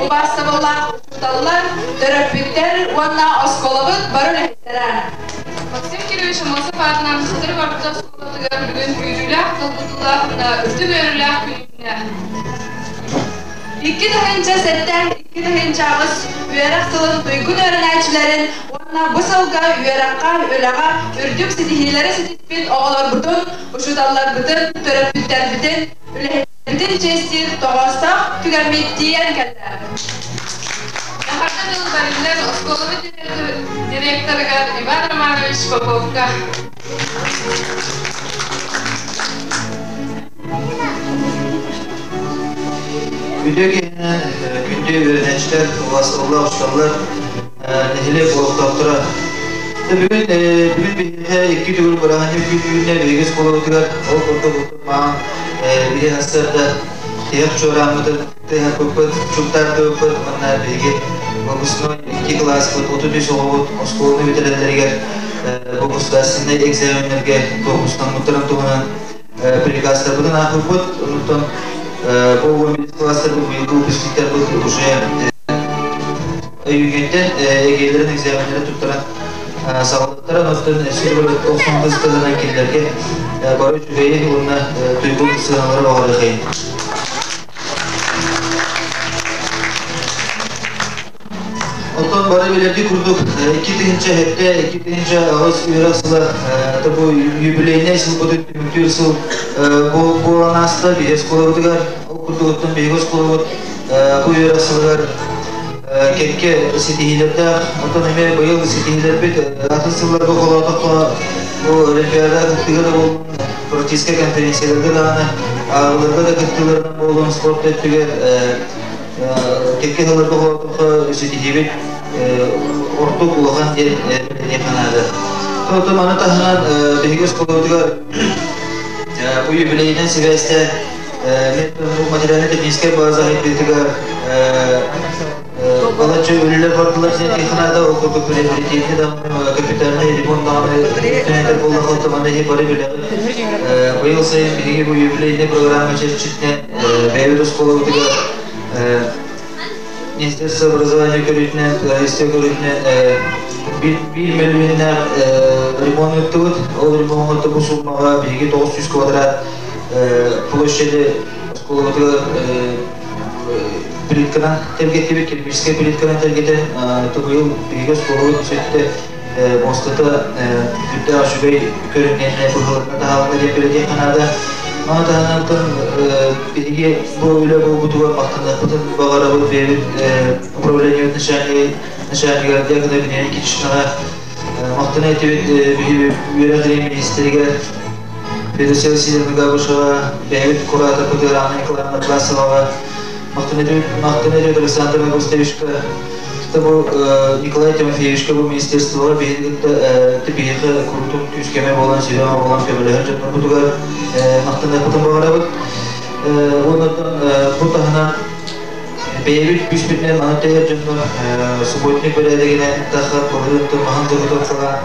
Убаастабыллаах учууталлар, төрөппүттэр уонна оскуолабыт бары үлэһиттэрэ! Максим Кирович Аммосов аатынан Хатырык орто оскуолатыгар бүгүн күүрүүлээх, долгутуулаах уонна үрдүк үөрүүлээх күн үүннэ. 2007, 2008 үөрэх сылын туйгун үөрэнээччилэрин уонна бу сылга үөрэххэ, үлэҕэ үрдүк ситиһиилэри ситиспит оҕолорбутун, учууталларбытын, төрөппүттэрбитин, үлэһиттэрбитин чиэстиир тоҕоостоох түгэммит тиийэн кэллэ. Эҕэрдэ тыл бэриллэр оскуолабыт директорыгар Иван Романович Поповка. Үтүө киһинэн күндү үөрэнээччилэр, убаастабыллаах учууталлар, нэһилиэк олохтоохторо. Бүгүн бүгүн биһиэхэ икки төгүл бырааһынньык күн үүннэ биһиги оскуолабытыгар ол курдук маан биһи сарсыарда тиһэх чуорааммытын тыаһаппыппыт, чуптаардыбыппыт уонна биһиги выпускной икки кылааспыт 33 оҕобут оскуоланы бүтэрэллэригэр бу государственнай экзаменнэргэ допустаммыттарын туһунан приказтарбытын аахпыппыт. Онтон бу 11 класстарбыт быйылгы выпускниктарбыт уже өйүүҥҥэттэн эгиэлэрин экзаменнарын туттаран саҕалыктара. Оттон сир охсон кыстыгынан кинилэргэ бары үчүгэйи уонна туйгун сыаналары баҕарыахайын. Оттон бары билэрги курдук 2007, 2008 үөрэх сыла бу юбилейнай сылбытын түмүктүүр сыл буолан ааста биһиги оскуолабытыгар. Ол курдук оттон биһиги оскуолабыт бу үөрэх сылыгар кэккэ ситиһиилэрдээх. Оттон эмиэ быйыл ситиһиилэрбит атын сылларга холоотоххо бу Олимпиада кыттыыга да буоллун, практическай конференцияларга даҕаны, ааҕыыларга да кыттыыларынан буоллун спорт өттүгэр кэккэ сылларга холоотоххо ситиһиибит ордук улахан диэн бэлиэтиэххэ наада. Оттон маны таһынан биһиги оскуолабытыгар бу юбилейинэн сибээстээн материально-техническэй база сайдыытыгар балачча үлэлэр бардылар диэн ол курдук приобретение даҕаны капитальный ремонт даҕаны түнэтэр буоллахха манна иһи бары билэҕит. Быйыл сайын биһиги бу юбилейный программа чэрчитинэн бэйэбит оскуолабытыгар Министерство образования көрүүтүнэн, правительство көрүүтүнэн биир мөлүйүөннээх ремонт ыыттыбыт. Ол ремоҥҥа бу суумаҕа биһиги 900 квадрат площади оскуолабытыгар плитканан тэлгэттибит, кирпичскэй плитканан тэлгэтэн, быйыл биһиги оскуолабыт сүттэ муостата үрдээх үчүгэй көрүҥнэннэ, быһылынна таһаалына диэн бэлиэтиэххэ наада. Маны таһынан биһиги бу үлэ буолбутугар махтаныахпытын баҕарабыт бэйэбит управлениебыт начальнигар Диакона Венера Никитичнаҕа махтана этибит биһиги үөрэх министригэр Федосия Васильевна Габышева, бэйэбит кураторбытыгар Анна Николаевна Атласоваҕа махтана этибит, махтана этибит Александр Августовичка бу Николай Тимофеевичка бу министерствоҕа биһиги кытта биһиэхэ курутун күүскэмэ буолан, сүбэҕэ буолан көмөлөһөр дьоннорбутугар махтаныахпытын баҕарабыт. Уонна бу таһынан бэйэбит күүспүтүнэн маны тэһэр дьоннор субботник бэрээдэгинэн тахха былырыын маһын заготовкалаан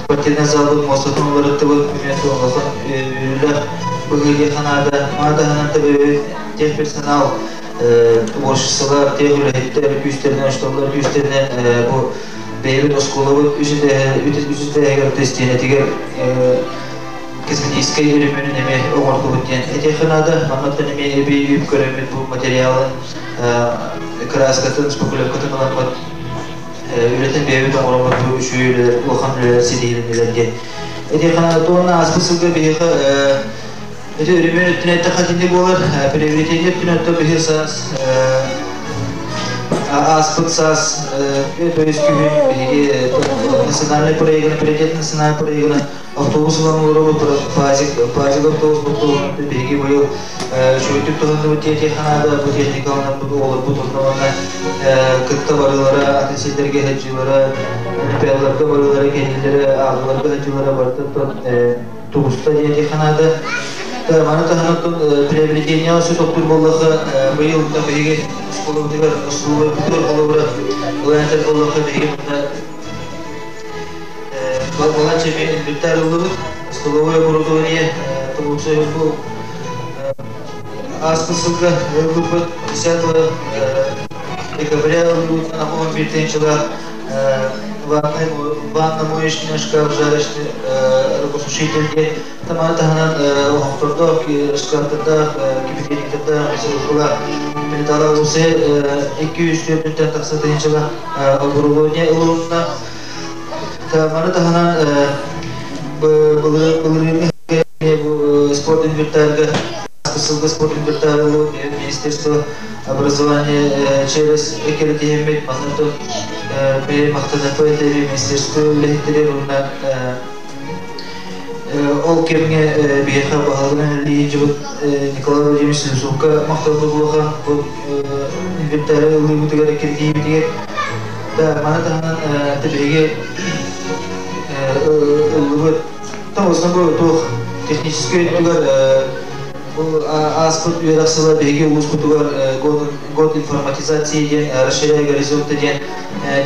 спортивнай залбыт муостатын уларыттыбыт, эмиэ улахан үөрүүлээх быһыы диэххэ наада. Маны таһынан бэйэбит техперсонал творчестволар, тех үлэһиттэр күүстэринэн, учууталлар күүстэринэн бу бэйэбит оскуолабыт үс этээһигэр истиэнэтигэр косметическай өрөмүөнүн эмиэ оҥордубут диэн этиэххэ наада. Маннаттан эмиэ эбии үп көрөммүт бу материалын, кырааскатын, шпаклевкатын ыламмыт үлэтин бэйэбит оҥороммут бу үчүгэй үлэлэр, улахан үлэлэр ситиһилиннилэр диэн этиэххэ наада. Уонна ааспыт сылга биһиэхэ ити өрөмүөн өттүнэн эттэххэ итинник буолар. Приобретение өттүнэн өттө биһи саас ааспыт саас то есть күһүн биһиги национальный проегын, приоритет национальный проегын автобус ылан олоробут, пазик, пазик автобус буттугун биһиги быйыл үчүгэйдик туһанныбыт техниканаада бу техникаланан оҕолорбут онно уонна кытта барыылара, атын сирдэргэ сылдьыылара, олимпиадаларга барыылара, кэлиилэрэ, ааҕыыларга сылдьыылара барыта тубуста диэн теханаада. Маны таһынан приобретение сүт оттуур буоллаха быйыл биһиги оскуолабытыгар остуолбутугар холобура ылан этэр буоллаха биһиги мында балачча бүттэ арыллыбыт столовое оборудование бу ааспыт сылга ылбыппыт 10 Декабря ыллыбытынан 11 тыһыынчалаах ванна-моечный шкаф, жарочный рукосушитель диэн таманы таһынан оһохтордоох, шкафтардаах, кипятильниктардаах, мясорубкалаах плиталаах уопсайа 204 тахса тыһыынчалаах оборудование ылылынна. Маны таһынан былырыыҥҥы спорт инвентарьга сылга спорт инвентарь Министерство образования через эккирэтиһиммит манна бэйэ махтанаппа этери министерство үлэһиттэригэр уонна ол кэмҥэ биһиэхэ баһылыгынан үлэлии Николай Владимирович Слепцовка махталбыт улахан бу инвентары ылыыбытыгар эккирэтиибитигэр. Да, маны таһынан биһиги ыллыбыт основной туох техническэй өттүгэр бу ааспыт үөрэх сыла биһиги улууспутугар год информатизации диэн расширяя горизонты диэн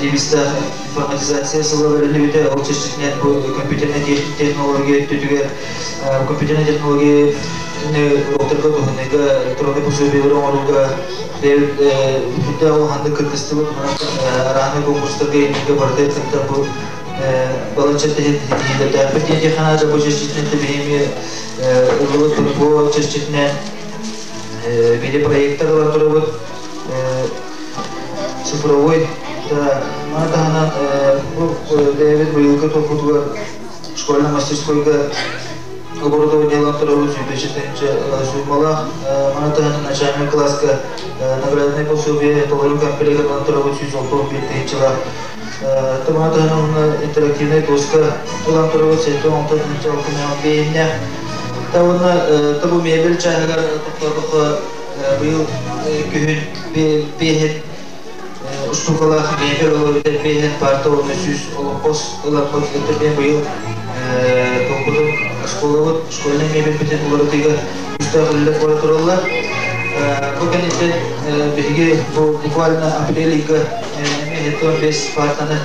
девизтээх информатизация сыла бэриллибитэ. Ол чэрчитинэн бу компьютернай технология өттүтүгэр компьютернай технология уроктарга туһаныыга электроннай пособиелары оҥорууга бэйэбит улаханнык кыттыстыбыт. Арааны конкурстарга инники барыта кыттан бу балачча тиһиилэрдээхпит диэн диэххэ бу чэрчитинэн биһиги ыллыбыт. Бу чэрчитинэн видеопроектор ылан турабыт цифровой. Маны таһынан бу бэйэбит быйылгы туохпутугар школьнай мастерскойга оборудование ылан турабыт 105 суммалаах. Маны таһынан начальный класска наградный пособие толору комплект ылан турабыт 161 тыһыынчалаах. Маны таһынан интерактивный доска ылан турабыт 76 бейиннээх. Уонна бу мебель чааһыгар тохтоотоххо быйыл күһүн биэһин устукалаах мебель олор биэһин парта уонна 100 олоппос ыламмыт бэйэн быйыл толкутун оскуолабыт школьнай мебельбитин уларытыыга күүстээх үлэлэр буола тураллар. Бу кэнниттэн биһиги бу буквально апрель ыйга эмиэ 75 партаны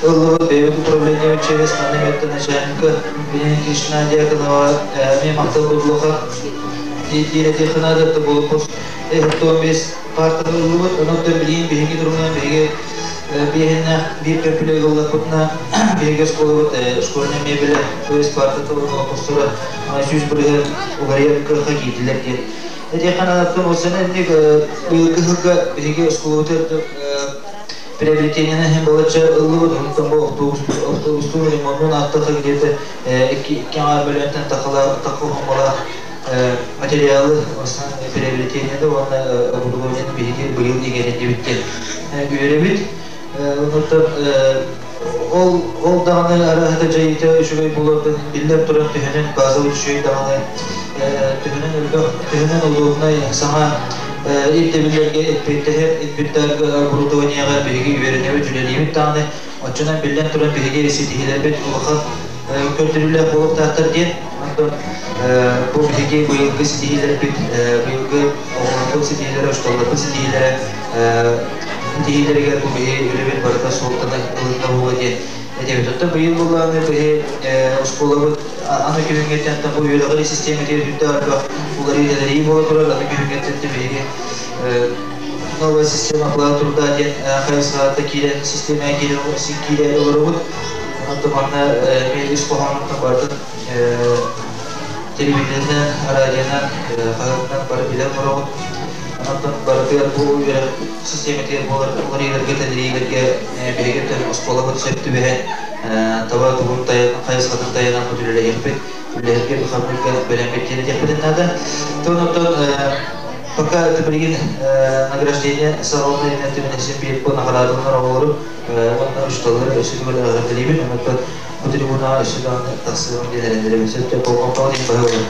ыллыбыт бэйэбит управление через манна начальника Елена Никитична Дьяконова эмиэ махтал улахан диир надо буолбут 75 партаны ыллыбыт. Онон билигин биһиги турунан биһиги биэһиннээх биир көпүлэ ыллаппытына биһиги оскуолабыт школьный мебеле, то есть партата олоппостора 100% уларыйар кыахха киирдилэр диэн. Этиэххэ наадаттан осена инник быйылгы сылга биһиги оскуолабыт приобретениені иһин балачча ыллыбыт. Онтон бу автобустун ремонтун ааттаха где-то икки аҥаар мөлүйүөнтэн тахха хоммалаах материалы основном приобретениеда уонна оборудованиены биһиги быйыл иҥэриннибит диэн үөрэбит. Онуттан ол даҕаны араһыта дьайыыта үчүгэй буолуортан биллэн туран төһөнөн базовый үчүгэй даҕаны төһөнөн элбэх төһөнөн удобнай саҥа ирдэбиллэргэ эппиэттэһэр инвентарга оборудованиеҕа биһиги үөрэнэбит үлэлиибит даҕаны оччонон биллэн туран биһиги ситиһиилэрбит улахан көрдөрүүлээх буолуохтаахтар диэн. Онтон бу биһиги быйылгы ситиһиилэрбит, быйылгы оҕолорбут ситиһиилэрэ, учууталларбыт ситиһиилэрэ ситиһиилэригэр бу биһи үлэбит барыта суолтаны ылынна буолуо диэн этэбит. Оттон быйыл буллааны биһи оскуолабыт аны күһүҥҥэттэн бу үөрэҕири систиэмэтигэр үрдээх элбэх уларыы-тэлэрии буола турар. Аны күһүҥҥэттэн биһиги новая система оплаты труда диэн хайысхаҕа киирэн систиэмэҕэ киирэн киирээри олоробут. Онтон манна эмиэ ис хоһоонуттан барытын телевидениенэн, радионан, хаһыатынан бары билэн олоробут. Онтон барытыгар бу үөрэх систиэмэтигэр буолар уларыйыыларга, тэлэрийиилэргэ биһиги оскуолабыт сөп түбэһэн таба тугун хайысхатын тайанан үлэлэһиэхпит, үлэлэһэргэ быхаммыкка бэлэммит диэн этиэхпитин наада. Онтон пока билигин награждение саҕаланар түмэнэсин биир бу наҕараадаланар оҕолору уонна учууталлары өссө төгүл эҕэрдэлиибин. Онтон бу трибунаҕа өссө даҕаны тахсыаҕым диэн эрэннэрэбин. Сөптөөх болҕомтоҕо диэн баһыыбын.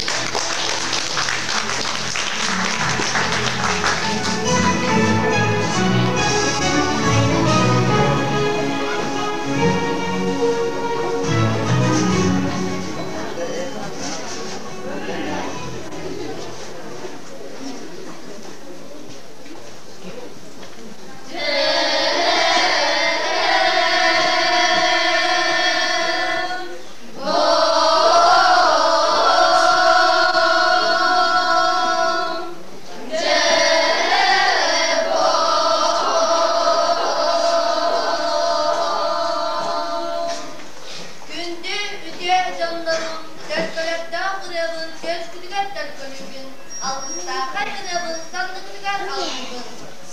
Алгыстаахай ырыабын санныгытыгар алгыыбын.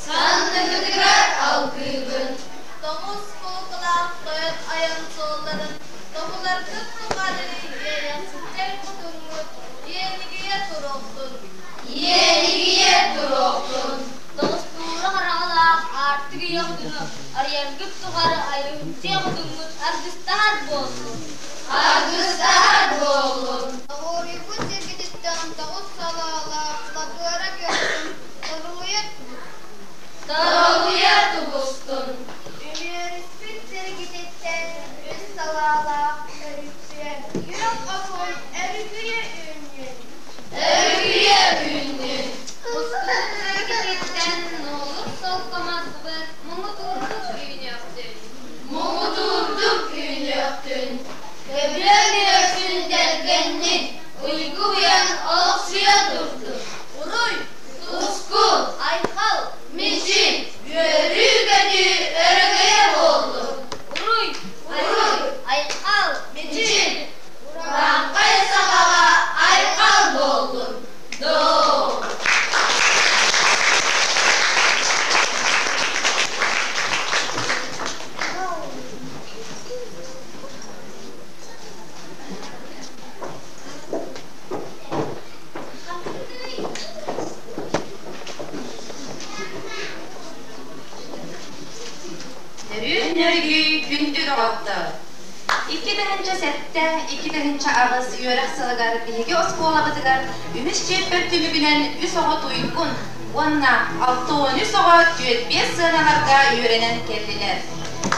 Санныгытыгар алгыыбын. Тоҕус кулукулаах тойон айан суолларын тобуларгыт тухары иэйэхситтэр кутуҥҥут иэнигийэ туруохтун. Иэнигийэ туруохтун. Тоҕустуура хараҕалаах аартык ийэ хотуну арыйаргыт тухары айымчы хотуҥҥут аргыстаһар буоллун. Аргыстаһар буоллун. Тоҕуоруйбут сиргититтэн тоҕус салаалаах латыара күөхтүн торолуйа Торолуйа тубустун. Үмүөрүспүт сиргититтэн үс салаалаах өрүксүөн күөх отун өрүкүйэ үүннүн. Өрүкүйэ үүннүн. Мустубут сиргититтэн нуолур солко маспыт муҥутуурдук үүнүөхтүн. Муҥутуурдук үүнүөхтүн. Көбүөн үөсүн тэргэнник, уйгу уйан олохсуйа турдун. Уруй! Туску! Айхал! Мичил! Үөрүү-көтүү өрөгөйө буоллун. Уруй! Уруй! Айхал! Мичил! Урааҥхай сахаҕа айхал буоллун! Доо! Нөрүү-нөргүй күндү доҕоттор! 2007, 2008 үөрэх сылыгар биһиги оскуолабытыгар үһүс чиэппэр түмүгүнэн үс оҕо туйгун уонна 63 оҕо 45 сыаналарга үөрэнэн кэллилэр.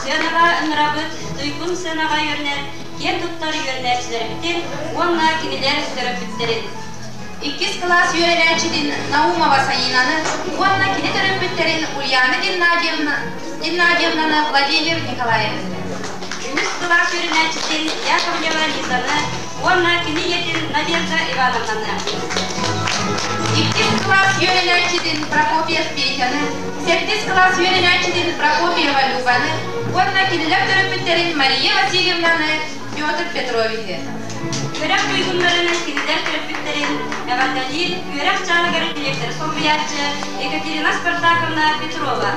Сыанаҕа ыҥырабыт, туйгун сыанаҕа үөрэнэр киэн туттар үөрэнээччилэрбитин уонна кинилэр төрөппүттэрин. Иккис кылаас үөрэнээччитин Наумова Саинаны уонна кини төрөппүттэрин Ульяна Геннадьевна, Геннадьевнаны Владимир Николаевич. Үһүс кылаас үөрэнээччитин Яковлева Лизаны уонна кини ийэтин Надежда Ивановнаны. Иккис кылаас үөрэнээччитин Прокопьев Петяны, сэттис кылаас үөрэнээччитин Прокопьева Любаны уонна кинилэр төрөппүттэрин Мария Васильевнаны Петр Петровиһы. Үөрэх туйгуннарын кинилэр төрөппүттэрин эҕэрдэлиир үөрэх чааһыгар дириэктэри солбуйааччы Екатерина Спартаковна Петрова.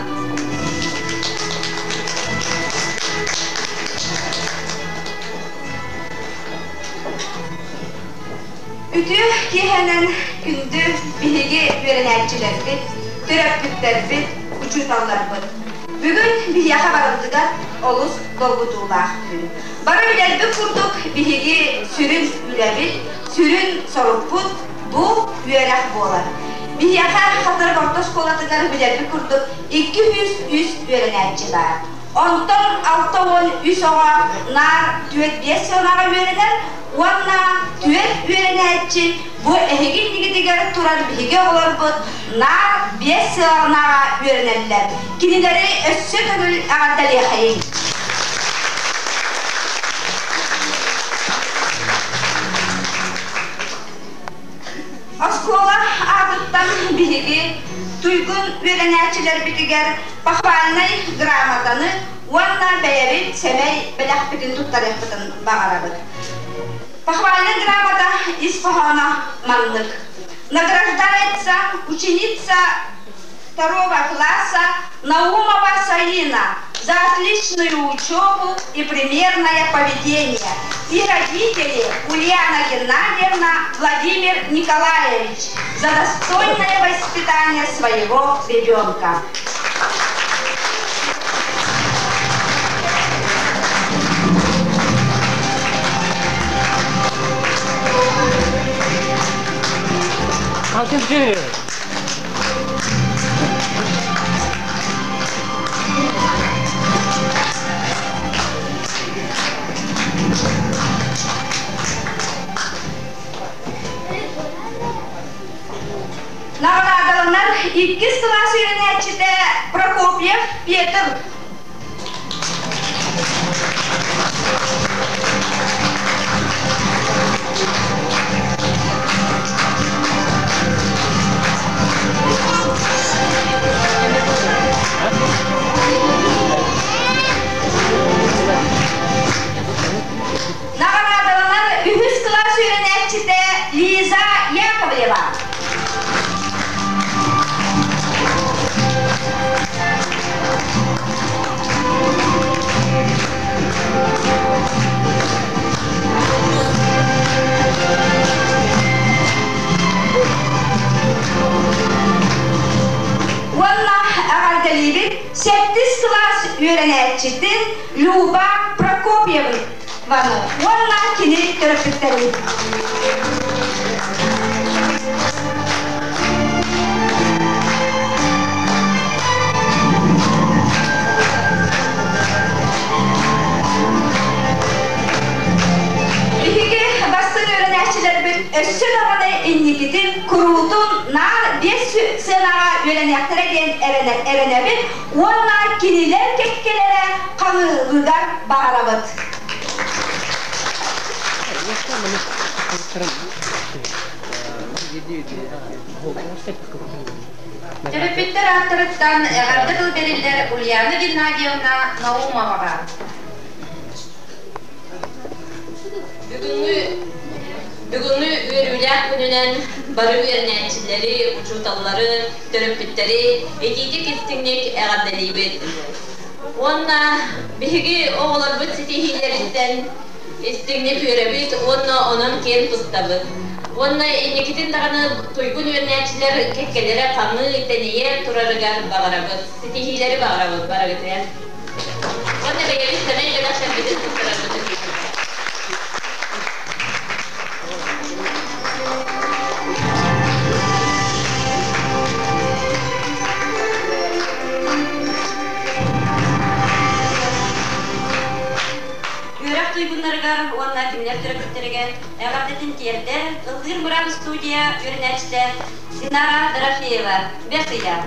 Үтүө киэһэнэн күндү биһиги үөрэнээччилэрбит, төрөппүттэрбит, учууталларбыт. Бүгүн биһиэхэ барыбытыгар олус долгутуулаах күн. Бары билэрбит курдук биһиги сүрүн үлэбит, сүрүн сорукпут бу үөрэх буолар. Биһиэхэ Хатырык орто оскуолатыгар билэрбит курдук 203 үөрэнээччи баар. Онтон 63 оҕо наар 4-5 сыанаҕа үөрэнэр уонна түөрт үөрэнээччи бу эһиги иннигитигэр турар биһиги оҕолорбут наар биэс сыанаҕа үөрэнэллэр. Кинилэри өссө төгүл эҕэрдэлиэхэйиҥ! Оскуола аатыттан биһиги туйгун үөрэнээччилэрбитигэр похвальнай грамотаны уонна бэйэбит сэмэй бэлэхпитин туттарыахпытын баҕарабыт. Похвальная грамота ис хоһооно маннык. Награждается ученица второго класса Наумова Саина за отличную учебу и примерное поведение. И родители Ульяна Геннадьевна, Владимир Николаевич за достойное воспитание своего ребенка. Алтын Наҕараадаланар иккис кылаас үөрэнээччитэ Прокопьев Петр. Наҕараадаланар үһүс кылаас үөрэнээччитэ Лиза Яковлева. Люба Прокопьеваны уонна кини төрөппүттэрин. Биһиги бастыҥ үөрэнээччилэрбит өссө даҕаны инникитин куруутун наар биэс сыанаҕа үөрэниэхтэрэ диэн эрэнэбит уонна кинилэр кэккэлэрэ хаҥыылыгар баҕарабыт. Төрөппүттэр ааттарыттан эҕэрдэ тыл бэриллэр Ульяна Геннадьевна Наумоваҕа. Бүгүҥҥү бүгүҥҥү үөрүүлээх күнүнэн бары үөрэнээччилэри, учууталлары, төрөппүттэри итиитик истиҥник эҕэрдэлиибит. Уонна биһиги оҕолорбут ситиһиилэриттэн истиҥник үөрэбит уонна онон киэн туттабыт. Уонна инникитин даҕаны туйгун үөрэнээччилэр кэккэлэрэ хаҥыы, тэнийэ турарыгар баҕарабыт, ситиһиилэри баҕарабыт барыгытыгар. Уонна бэйэбит сэмэй бэлэхтэрбитин туттарарбытын Үөрэх туйгуннарыгар уонна кинилэр төрөппүттэригэр эҕэрдэтин тиэрдэр Ыллыыр мыраан студия үөрэнээччитэ Динара Дорофеева. Бэрт ыйа.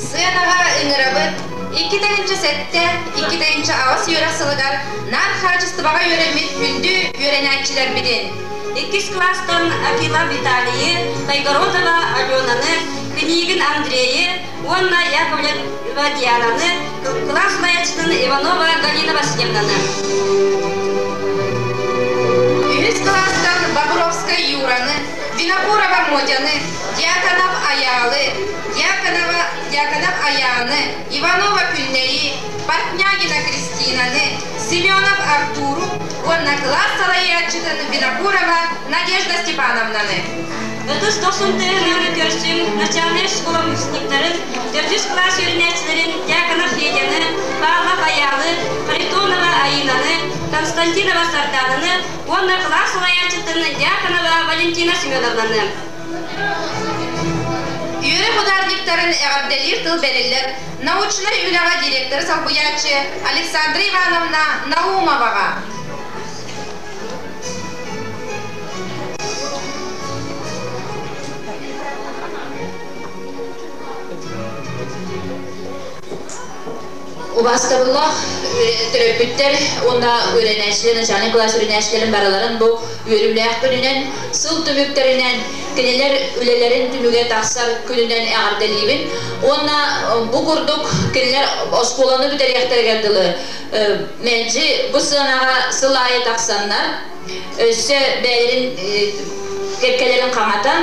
Сыанаҕа ыҥырабыт 2007, 2008 үөрэх сылыгар наар хаачыстыбаҕа үөрэммит күндү үөрэнээччилэрбитин. Иккис кылаастан Акила Виталийы, Тайгородова Аленаны, Пинигин Андрейы уонна Яковлева Диананы, кылаас салайааччытын Иванова Галина Васильевнаны. Үһүс кылаастан Бобровскай Юраны, Винокурова Мотяны, Дьяконов Айаалы, Дьяконова, Дьяконов Аяны, Иванова Күннэйи, Портнягина Кристинаны, Семенов Артуру уонна кылаас салайааччытын Винокурова Надежда Степановнаны. Ытыс дохсун тыаһынан көрсүҥ начальнай школа выпускниктарын, төрдүс кылаас үөрэнээччилэрин Дьяконов Федяны, Павлов Айаалы, Харитонова Аинаны, Константинова Сардананы уонна кылаас салайааччытын Дьяконова Валентина Семеновнаны. Үөрэх ударниктарын эҕэрдэлиир тыл бэриллэр научнай үлэҕэ директоры солбуйааччы Александра Ивановна Наумоваҕа. Убаастабыллаах төрөппүттэр уонна үөрэнээччилэр, начальнай кылаас үөрэнээччилэрин барыларын бу үөрүүлээх күнүнэн, сыл түмүктэринэн, кинилэр үлэлэрин түмүгэ тахсар күнүнэн эҕэрдэлиибин. Уонна бу курдук кинилэр оскуоланы бүтэриэхтэригэр дылы мэлдьи бу сыанаҕа сыл аайы тахсаннар, өссө бэйэлэрин кэккэлэрин хаҥатан,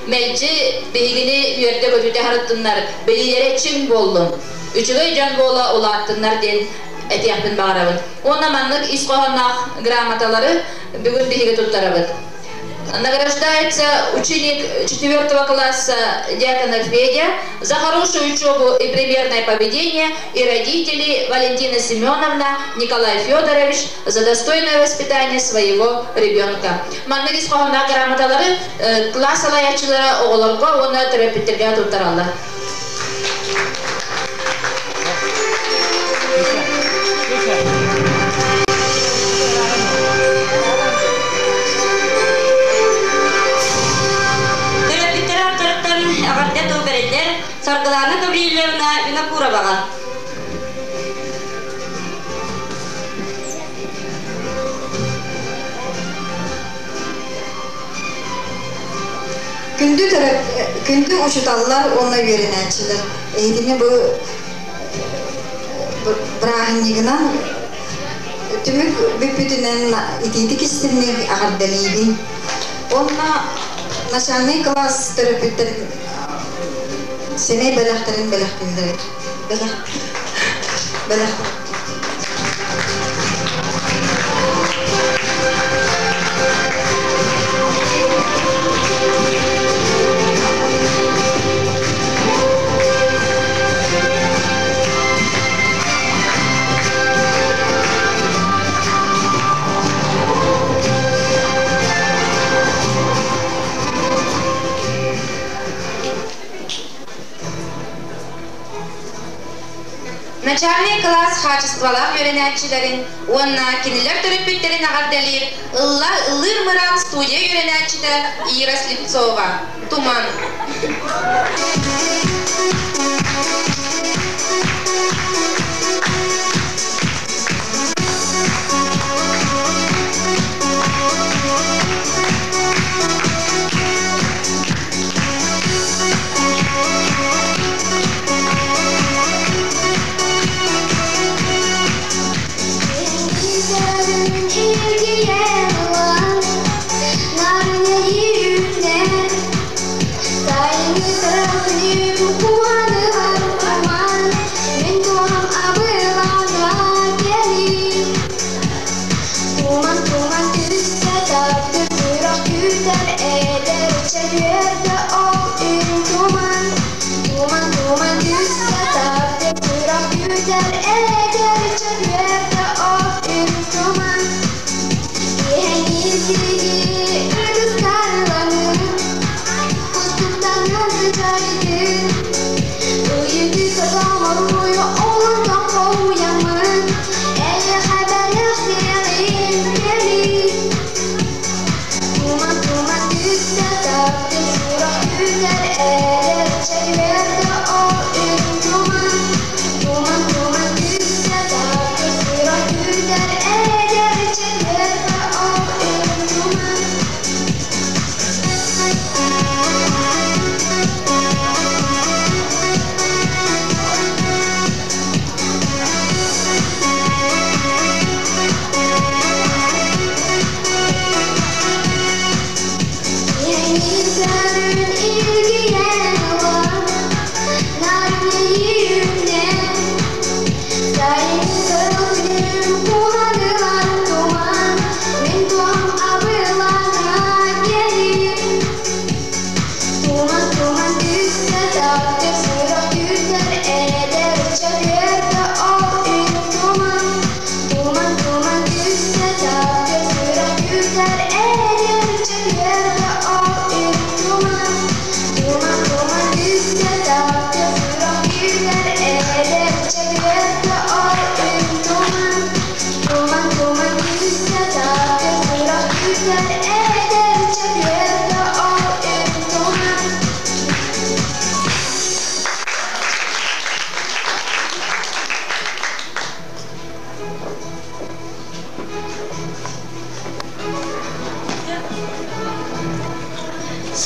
мэлдьи биһигини үөрдэ-көтүтэ сырыттыннар, билиилэрэ чиҥ буоллун, үчүгэй дьон буола улааттыннар диэн этиэхпин баҕарабын. Уонна маннык ис хоһоонноох грамоталары бүгүн биһиги туттарабыт. Награждается ученик 4 класса Дьяконов Федя за хорошую учебу и примерное поведение и родители Валентина Семеновна, Николай Федорович за достойное воспитание своего ребенка. Маннык ис хоһоонноох грамоталары кылаас салайааччылара оҕолорго уонна төрөппүттэргэ туттараллар. Төрөппүттэр ааттарыттан эҕэрдэ тыл бэриллэр Саргылана Гаврильевна Винокуроваҕа. Күндү күндү учуталлар уонна үөрэнээччилэр, эһигини бу бырааһынньыгынан түмүк бүппүтүнэн итиитик истинник эҕэрдэлиибин. Уонна начальный класс төрөппүттэр сэмэй бэлэхтэрин бэлэхтииллэр. Бэлэх бэлэх Начальный кылаас хаачыстыбалаах үөрэнээччилэрин уонна кинилэр төрөппүттэрин эҕэрдэлиир Ылла ыллыыр мыраан студия үөрэнээччитэ Ира Слепцова. Туман. Сайыҥҥы күнүм куһаныһар.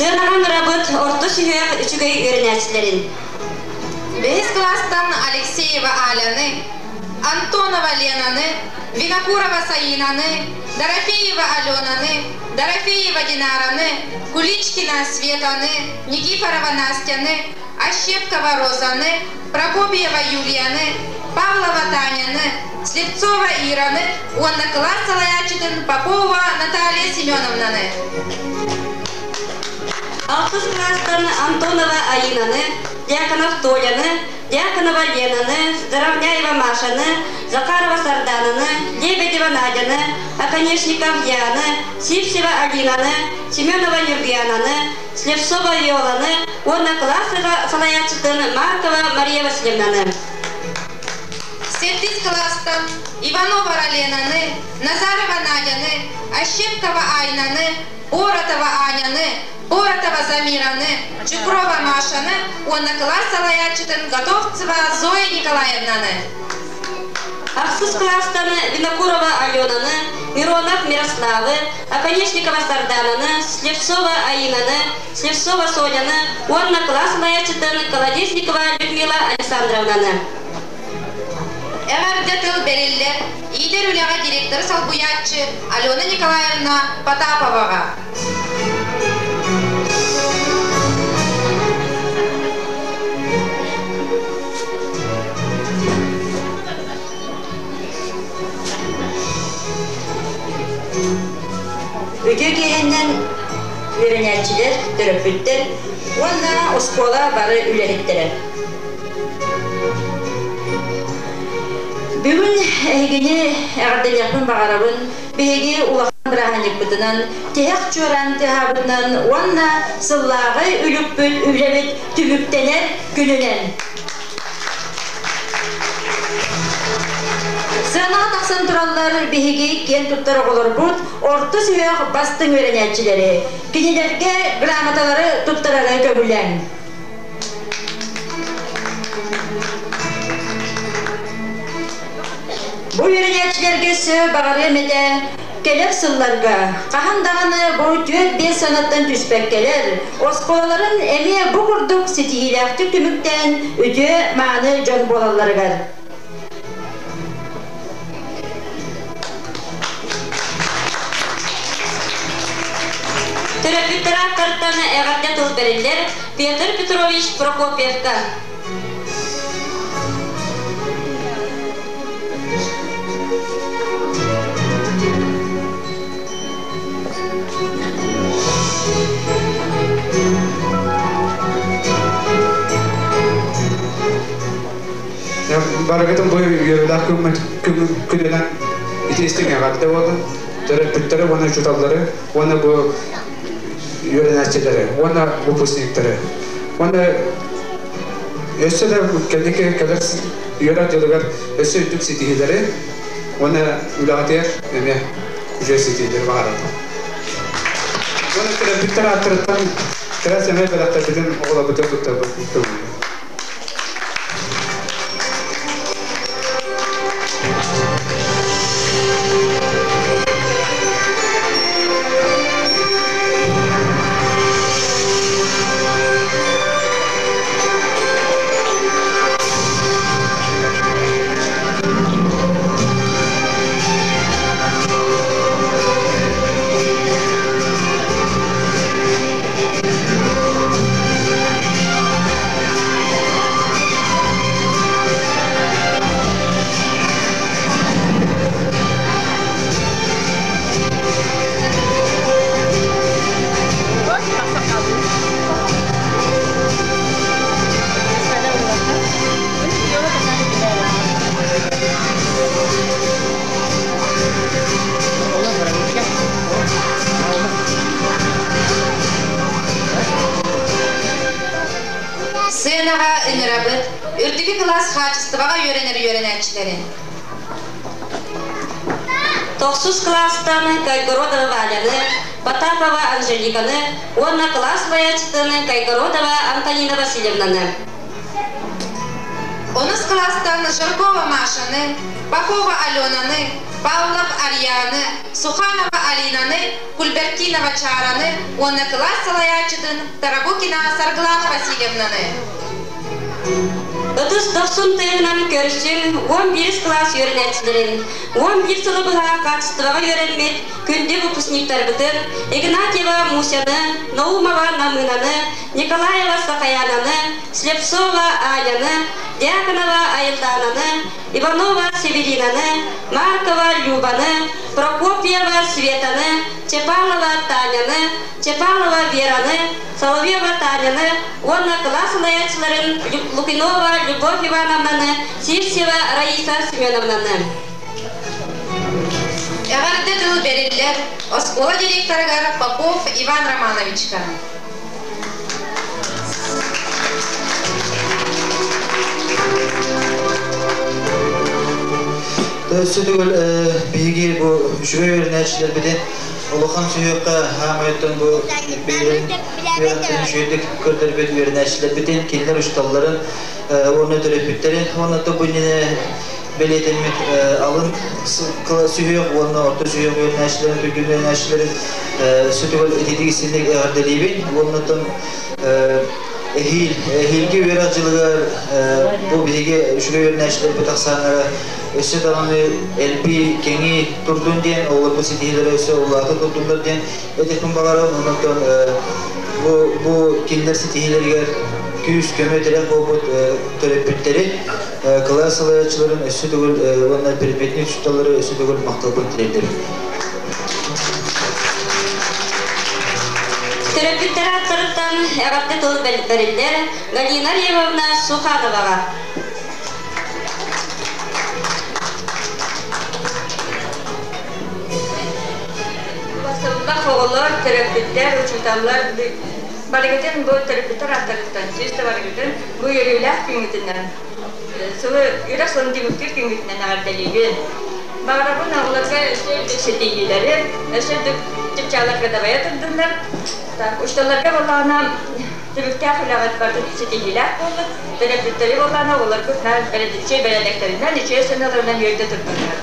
Сыанаҕа ыҥырабыт орто сүһүөх үчүгэй үөрэнээччилэрин. Бэһис кылаастан Алексеева Аляны, Антонова Ленаны, Винокурова Саинаны, Дорофеева Аленаны, Дорофеева Динараны, Куличкина Светаны, Никифорова Настяны, Ощепкова Розаны, Прокопьева Юлияны, Павлова Таняны, Слепцова Ираны уонна кылаас салайааччытын Попова Наталья Семеновнаны. Алтыс кылаастан Антонова Аинаны, Дьяконов Толяны, Дьяконова Ленаны, Заровняева Машаны, Захарова Сардананы, Лебедева Надяны, Оконешников Яны, Сивцева Алинаны, Семенова Нюргуянаны, Слепцова Виоланы уонна кылаас салайааччытын Маркова Мария Васильевнаны. Сэттис кылаастан Иванова Ленаны, Назарова Надяны, Ощепкова Айнаны, Боротова Аняны, Боротова Замираны, Чукрова Машаны уонна кылаас салайааччытын Готовцева Зоя Николаевнаны. Ахсыс кылаастан Винокурова Аленаны, Миронов Мирославы, Оконешникова Сардананы, Слепцова Аинаны, Слепцова Соняны уонна кылаас салайааччытын Колодезникова Людмила Александровнаны. Эҕэрдэ тыл бэриллэр иитэр үлэҕэ директор солбуйааччы Алена Николаевна Потаповаҕа. Үтүө киэһэннэн үөрэнээччилэр, төрөппүттэр уонна оскуола бары үлэһиттэрэ. Бүгүн эһигини эҕэрдэлиэхпин баҕарабын. Биһиги улахан бырааһынньыкпытынан, тиһэх чуораан тыаһаабытынан уонна сыллааҕы үлүкпүт үлэбит түмүктэнэр күнүнэн. Сыанаҕа тахсан тураллар биһиги киэн туттар оҕолорбут орто сүһүөх бастыҥ үөрэнээччилэри. Кинилэргэ грамоталары туттарары көҥүллээҥ. Бу үөрэнээччилэргэ өссө баҕарыам этэ, кэлэр сылларга хаһан даҕаны бу түөрт-биэс санаттан түспэккэлэр, оскуолаларын эмиэ бу курдук ситиһиилээхтик түмүктээн үтүө-мааны дьон буолалларыгар. Төрөппүттэр ааттарыттан эҕэрдэ тыл бэриллэр Петр Петрович Прокопьевка. Барыгытын бу үөрүүлээх күнүнэн ити истиҥ эҕэрдэ буоллун. Төрөппүттэри уонна учууталлары уонна бу үөрэнээччилэри уонна выпускниктары. Уонна өссө да кэнники кэлэр үөрэх дьылыгар өссө үрдүк ситиһиилэри уонна үлэҕитигэр эмиэ үчүгэй ситиһиилэри баҕарабын. Уонна төрөппүттэр ааттарыттан кыра сэмэй бэлэхтэрбитин оҕолорбутугар туттарбыт көҥүллүү. Сыанаҕа ыҥырабыт, үрдүкү кылаас хаачыстыбаҕа үөрэнэр үөрэнээччилэрин. Тохсус кылаастан Кайгородова Валяны, Потапова Анжеликаны уонна кылаас салайааччытын Кайгородова Антонина Васильевнаны. Онус кылаастан Жаркова Машаны, Попова Аленаны, Павлов Арияны, Суханова Алинаны, Кульбертинова Чараны уонна кылаас салайааччытын Тарабукина Саргылана Васильевнаны. Ытыс дохсун тыаһынан көрсүҥ 11 кылаас үөрэнээччилэрин, 11 сылы быһа хаачыстыбаҕа үөрэммит күндү выпускниктарбытын Игнатьева Мусяны, Наумова Намыынаны, Николаева Сахаянаны, Слепцова Аняны, Дьяконова Айылдаананы, Иванова Северинаны, Маркова Любаны, Прокопьева Светаны, Чепалова Таняны, Чепалова Вераны, Соловьева Таняны уонна кылаас салайааччыларын Лукинова Любовь Ивановнаны, Сивцева Раиса Семеновнаны. Эҕэрдэ тыл бэриллэр оскуола директорыгар Попов Иван Романовичка. Өссө төгүл биһиги бу үчүгэй үөрэнээччилэрбитин улахан сүһүөххэ хаамайыттан бу бэйэлэрин үөрэхтэрин үчүгэйдик көрдөрбүт үөрэнээччилэрбитин, кинилэр учууталларын уонна төрөппүттэрин уонна бу иннинэ бэлиэтэммит алын сүһүөх уонна орто сүһүөх үөрэнээччилэрин, түргэн үөрэнээччилэрин өссө төгүл ититик истиҥник эҕэрдэлиибин уонна эһиил эһиилги үөрэх дьылыгар бу биһиги үчүгэй үөрэнээччилэрбит ахсааннара өссө даҕаны элбии, кэҥии турдун диэн, оҕолорбут ситиһиилэрэ өссө улаата турдуннар диэн этиэхпин баҕарабын. Онон бу кинилэр ситиһиилэригэр күүс, көмө, тирэх буолбут төрөппүттэри, кылаас салайааччыларын өссө төгүл уонна предметник учууталлары өссө төгүл махталбын тириэрдэбин. Төрөппүттэр ааттарыттан эҕэрдэ тыл бэриллэр Галина Ревовна Сухановаҕа. Сыллах оҕолор, төрөппүттэр, учууталлар барыгытын бу төрөппүттэр ааттарыттан сүүс да барыгытын бу үөрүүлээх күҥҥүтүнэн сылы үөрэх сылын түмүктүүр күҥҥүтүнэн эҕэрдэлиибин. Баҕарабын оҕолорго өссө үрдүк ситиһиилэри, өссө үрдүк чыпчааларга дабайа турдуннар. Так, учууталларга буоллаҕына түбүктээх үлэҕит барытын ситиһиилээх буоллун, төрөппүттэри буоллаҕына оҕолоргут наар бэрэдиччэй бэрээдэктэринэн, үчүгэй санааларынан үөрдэ турдуннар.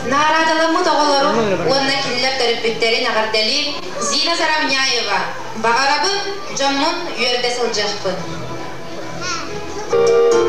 Наҕараадаламмыт оҕолору уонна кинилэр төрөппүттэрин эҕэрдэлиир Зина Заровняева «Баҕарабын, дьоммун үөрдэ сылдьыахпын». Bye.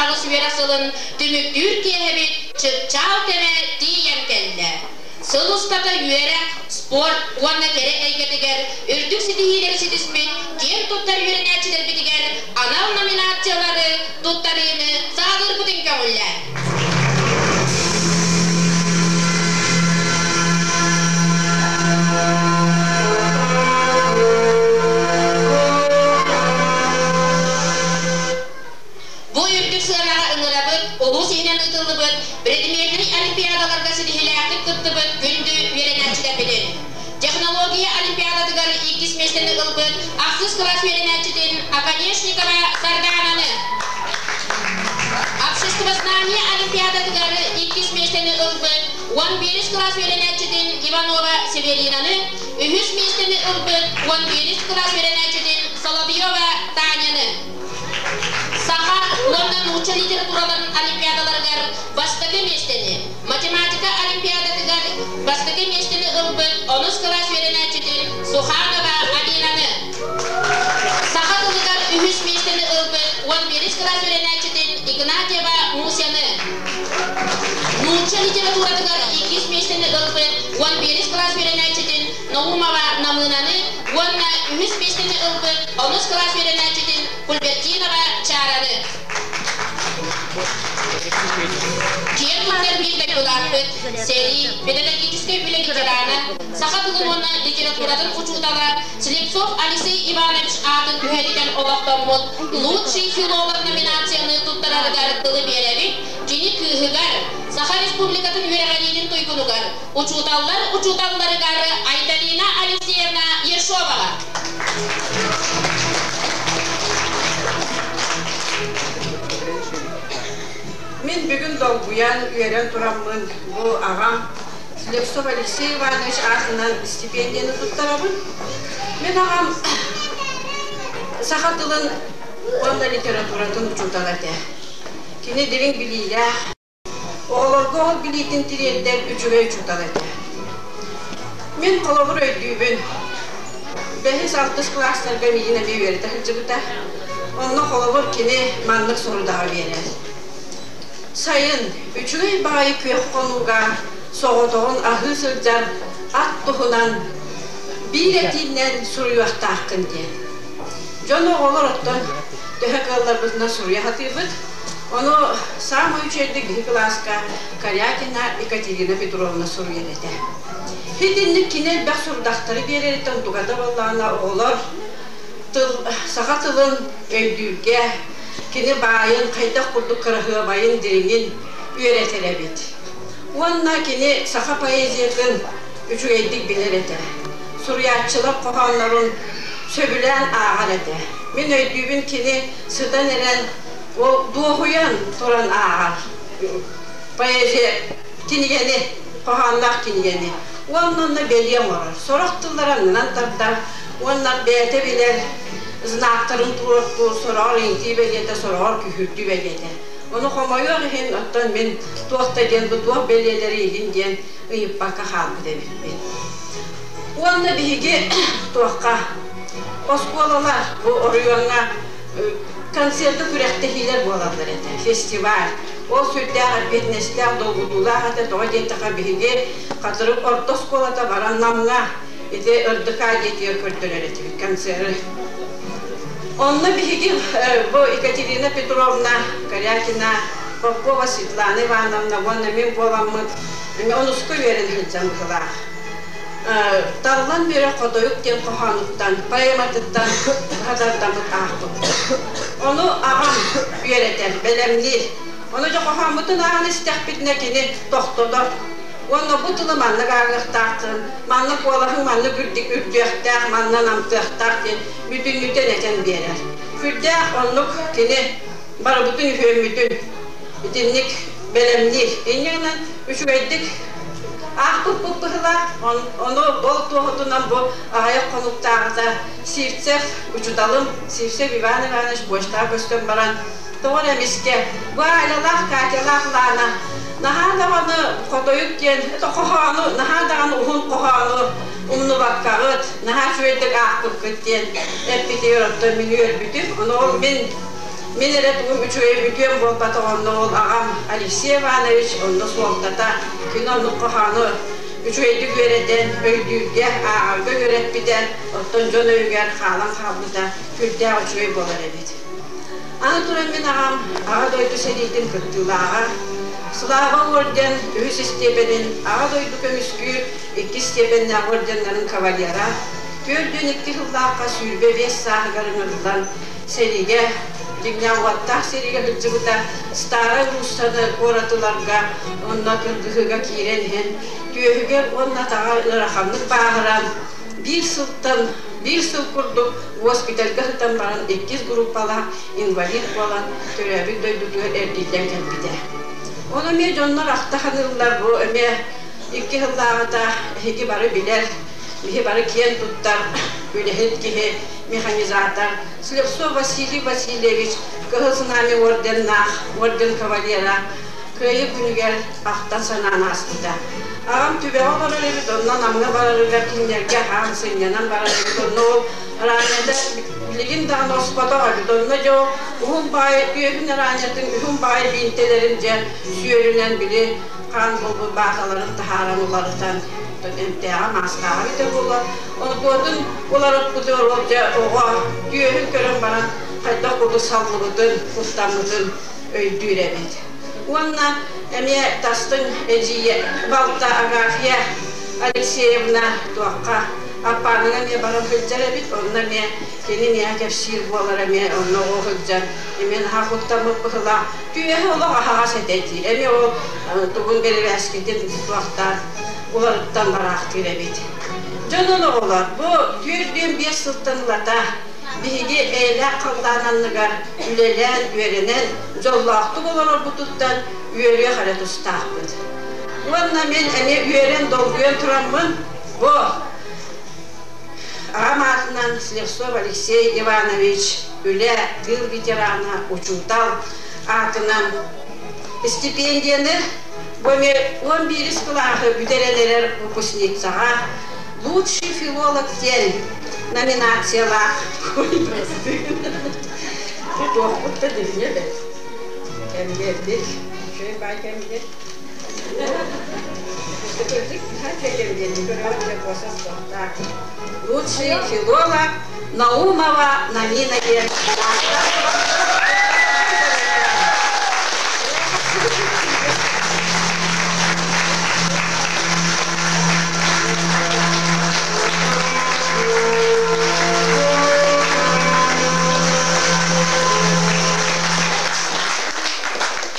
Аҕыс үөрэх сылын түмүктүүр киэһэбит чыпчаал кэмэ тиийэн кэллэ. Сыл устата үөрэх, спорт уонна кэрэ эйгэтигэр үрдүк ситиһиилэри ситиспит киэн туттар үөрэнээччилэрбитигэр анал номинациялары туттарыыны саҕалыырбытын көҥүллээн. Бу үрдүк сыанаҕа ыҥырабыт, улуус иһинэн ыытыллыбыт предметнэй олимпиадаларга ситиһиилээхтик кыттыбыт күндү үөрэнээччилэрбитин. Технология олимпиадатыгар иккис миэстэни ылбыт ахсыс кылаас үөрэнээччитин Оконешникова Сардаананы, Обществознание олимпиадатыгар иккис миэстэни ылбыт 11 кылаас үөрэнээччитин Иванова Северинаны, үһүс миэстэни ылбыт 11 кылаас үөрэнээччитин Соловьева Таняны. Саха уонна нуучча литератураларын олимпиадаларыгар бастакы миэстэни, математика олимпиадатыгар бастакы миэстэни ылбыт онус кылаас үөрэнээччитин Суханова Алинаны, саха тылыгар үһүс миэстэни ылбыт 11 кылаас үөрэнээччитин Игнатьева Мусяны, нуучча литературатыгар иккис миэстэни ылбыт 11 кылаас үөрэнээччитин Наумова Намыынаны уонна үһүс миэстэни ылбыт онус кылаас үөрэнээччитин Кульбертинова Чараны. Киэн туттар биир дойдулаахпыт, сэрии, педагогическай үлэ ветерана, саха тылын уонна литературатын учуутала Слепцов Алексей Иванович аатын түһэритэн олохтоммут «Лучший филолог» номинацияны туттарарыгар тылы биэрэбит, кини кыыһыгар, Саха Республикатын үөрэҕириитин туйгунугар, учууталлар учууталларыгар Айталина Алексеевна Ершоваҕа. Мин бүгүн долгуйан, үөрэн тураммын бу аҕам Слепцов Алексей Иванович аатынан стипендияны туттарабын. Мин аҕам саха тылын уонна литературатын учуутала этэ. Кини дириҥ билиилээх, Оҕолорго ол билиитин тириэрдэр үчүгэй учуутал этэ. Мин холобур өйдүүбүн. Бэһис-алтыс кылаастарга миигин эмиэ үөрэтэ сылдьыбыта. Онно холобур кини маннык сорудаҕы биэрэр. Сайын үчүгэй баҕайы күөх хонууга соҕотоҕун аһыы сылдьар ат туһунан биир этиинэн суруйуохтааххын диэн. Дьон оҕолор оттон төһө кыалларбытынан суруйа сатыыбыт. Ону саамай үчүгэйдик биһи кылааска Корякина Екатерина Петровна суруйар этэ. Итинник кини элбэх сурдахтары биэрэриттэн тугата буоллаҕына оҕолор тыл, саха тылын өйдүүргэ, кини баайын, хайдах курдук кыраһыабайын, дириҥин үөрэтэр эбит. Уонна кини саха поэзиятын үчүгэйдик билэр этэ. Суруйааччылар хоһооннорун сөбүлээн ааҕар этэ. Мин өйдүүбүн кини сытан эрэн Ол дуоһуйан туран ааҕар поэзия кинигэни, хоһоонноох кинигэни. Уонна онно бэлиэ оҥорор. Сорох тыллары аннынан тардар уонна бэйэтэ билэр знактарын туруортуур, сороҕор иҥтии бэлиэтэ, сороҕор күһүрдүү бэлиэтэ. Ону хомойуох иһин, оттон мин туох да диэн бу туох бэлиэлэри иһин диэн ыйыппакка хаалбыт эбиппин. Уонна биһиги туохха оскуолалар бу оройуоҥҥа концерты күрэхтэһиилэр буолаллар этэ, фестиваль. Ол сүрдээх эппиэтинэстээх, долгутуулаах этэ, тоҕо диэтэххэ биһиги Хатырык орто оскуолата баран Намҥа ити РДК диэтигэр көрдөрөр этибит концеры. Онно биһиги бу Екатерина Петровна Корякина, Попова Светлана Ивановна уонна мин буоламмыт онуска үөрэн сылдьан быһылаах. Таллан Бүрэ Хотойук диэн хоһоонуттан, поэматыттан хатардаммыт аахпыппыт. Ону аҕам үөрэтэр, бэлэмниир. Ону дьэ хоһооммутун ааҕан истэхпитинэ кини тохтотор. Уонна бу тылы маннык ааҕыахтааххын, маннык куолаһыҥ маннык үрдүөхтээх, манна намтыахтаах диэн бүтүннүүтэн этэн биэрэр. Сүрдээх оннук кини барыбытын үһүөммүтүн итинник бэлэмниир. Инньэ гынан үчүгэйдик Аахпыппыт быһыылаах, ону ол туоһутунан бу аҕыйах хонуктааҕыта Сивцев учууталым Сивцев Иван Иванович почтаҕа көстөн баран, тоҕо эрэ эмискэ бу Алялаах, Катялаах Лаана наһаа даҕаны хотойук диэн хоһоону, наһаа даҕаны уһун хоһоону умнубаккаҕыт, наһаа үчүгэйдик аахпыккыт диэн эппитигэр оттон мин үөрбүтүм. Ону ол мин Мин эрэ тугум үчүгэй үтүөм буолбатах онно ол аҕам Алексей Иванович онно суолтата күн оннук хоһоону үчүгэйдик үөрэтэн, өйдүүргэ, ааҕарга үөрэппитэ, оттон дьон өйүгэр хаалан хаалбыта сүрдээх үчүгэй буолар эбит. Аны туран мин аҕам Аҕа дойду сэриитин кыттыылааҕа, Слава орден үһүс истиэпэнин Аҕа дойду көмүскүүр иккис степеннээх орденнарын кавалера, 42 сыллаахха 25 сааһыгар ыҥырыллан сэриигэ дьиҥнээх уоттаах сэриигэ сылдьыбыта, Старай Руссаны куоратыларга уонна кыргыһыыга киирэн иһэн түөһүгэр уонна атаҕар ыараханнык бааһыран биир сылтан биир сыл курдук госпитальга сытан баран иккис группалаах инвалид буолан төрөөбүт дойдутугар эргиллэн кэлбитэ. Ону эмиэ дьоннор ахта саныыллар, бу эмиэ икки сыллааҕыта эһиги бары билэр, биһи бары киэн туттар үлэһит киһи, механизатор Слепцов Василий Васильевич Кыһыл Знамя орденнаах орден кавалера Кыайыы күнүгэр ахтан санаан ааспыта. Аҕам түбэҕэ олорор эбит, онно Намҥа барарыгар кинилэргэ аһаан сынньанан барар эбит, онно ол ранньата билигин даҕаны оспотох эбит, онно дьэ ол уһун баайы түөһүн араанньатын үһүн баайы биинтэлэрин дьэ сүөрүнэн били хаан буолбут бааталарын таһааран уларытан эмтээҕэ маастааҕа эбитэ буолуо. Онтуотун уларыппытыгар ол дьэ оҕо түөһүн көрөн баран хайдах курдук саллыбытын, куттаммытын өйдүүр эбит. Уонна эмиэ тастыҥ эдьиийэ балта Агафья Алексеевна туохха Аппааныга эмиэ баран сылдьар эбит, онно эмиэ кини миэхэ кэпсиир буолар эмиэ онно оҕо сылдьан эмиэ наһаа куттаммыт быһыылаах. Түөһэ олох аһаҕас этэ дии. Эмиэ ол тугун бэрэбээскитин туохтаан уларыттан бараахтыыр эбит. Дьонун оҕолор бу 45 сылтан ылата биһиги эйэлээх халлаан анныгар үлэлээн, үөрэнэн, дьоллоохтук олорорбутуттан үөрүөх эрэ тустаахпыт. Уонна мин эмиэ үөрэн, долгуйан тураммын бу аҕам аатынан Слепцов Алексей Иванович үлэ, тыыл ветерана, учуутал аатынан стипендияны бу эмиэ 11 кылааһы бүтэрэн эрэр выпускницаҕа «Лучший филолог» диэн номинациялаах туохпут да дивне бэт кэмниэрдик үчүгэй баай кэмниэр Лучший филолог Наумова Намина диэн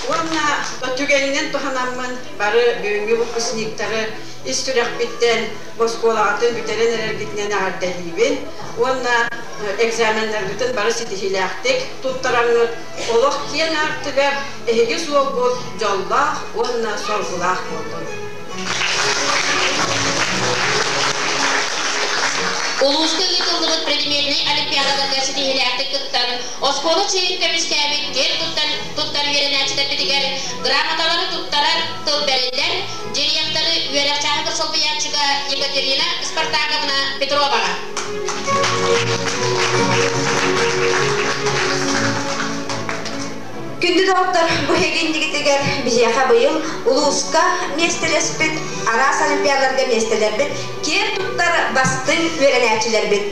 Уонна түгэнинэн туһанаммын бары бүгүҥҥү выпускниктары ис сүрэхпиттэн оскуолаҕытын бүтэрэн эрэргитинэн эҕэрдэлиибин уонна экзаменнаргытын бары ситиһиилээхтик туттараҥҥыт олох киэҥ аартыгар эһиги суолгут дьоллоох уонна соргулаах буоллун. Улууска ыытыллыбыт предметнэй олимпиадаларга ситиһиилээхтик кыттан, оскуола чиэһин көмүскээбит киэн туттар, туттар үөрэнээччилэрбитигэр грамоталары туттарар тыл бэриллэр, директоры үөрэх чааһыгар солбуйааччыга Екатерина Спартаковна Петроваҕа. Күндү доҕоттор, бу һэгиннигитигэр биһиэхэ быйыл улууска миэстэлэспит араас олимпиадаларга миэстэлэрбит киэн туттар бастыҥ үөрэнээччилэрбит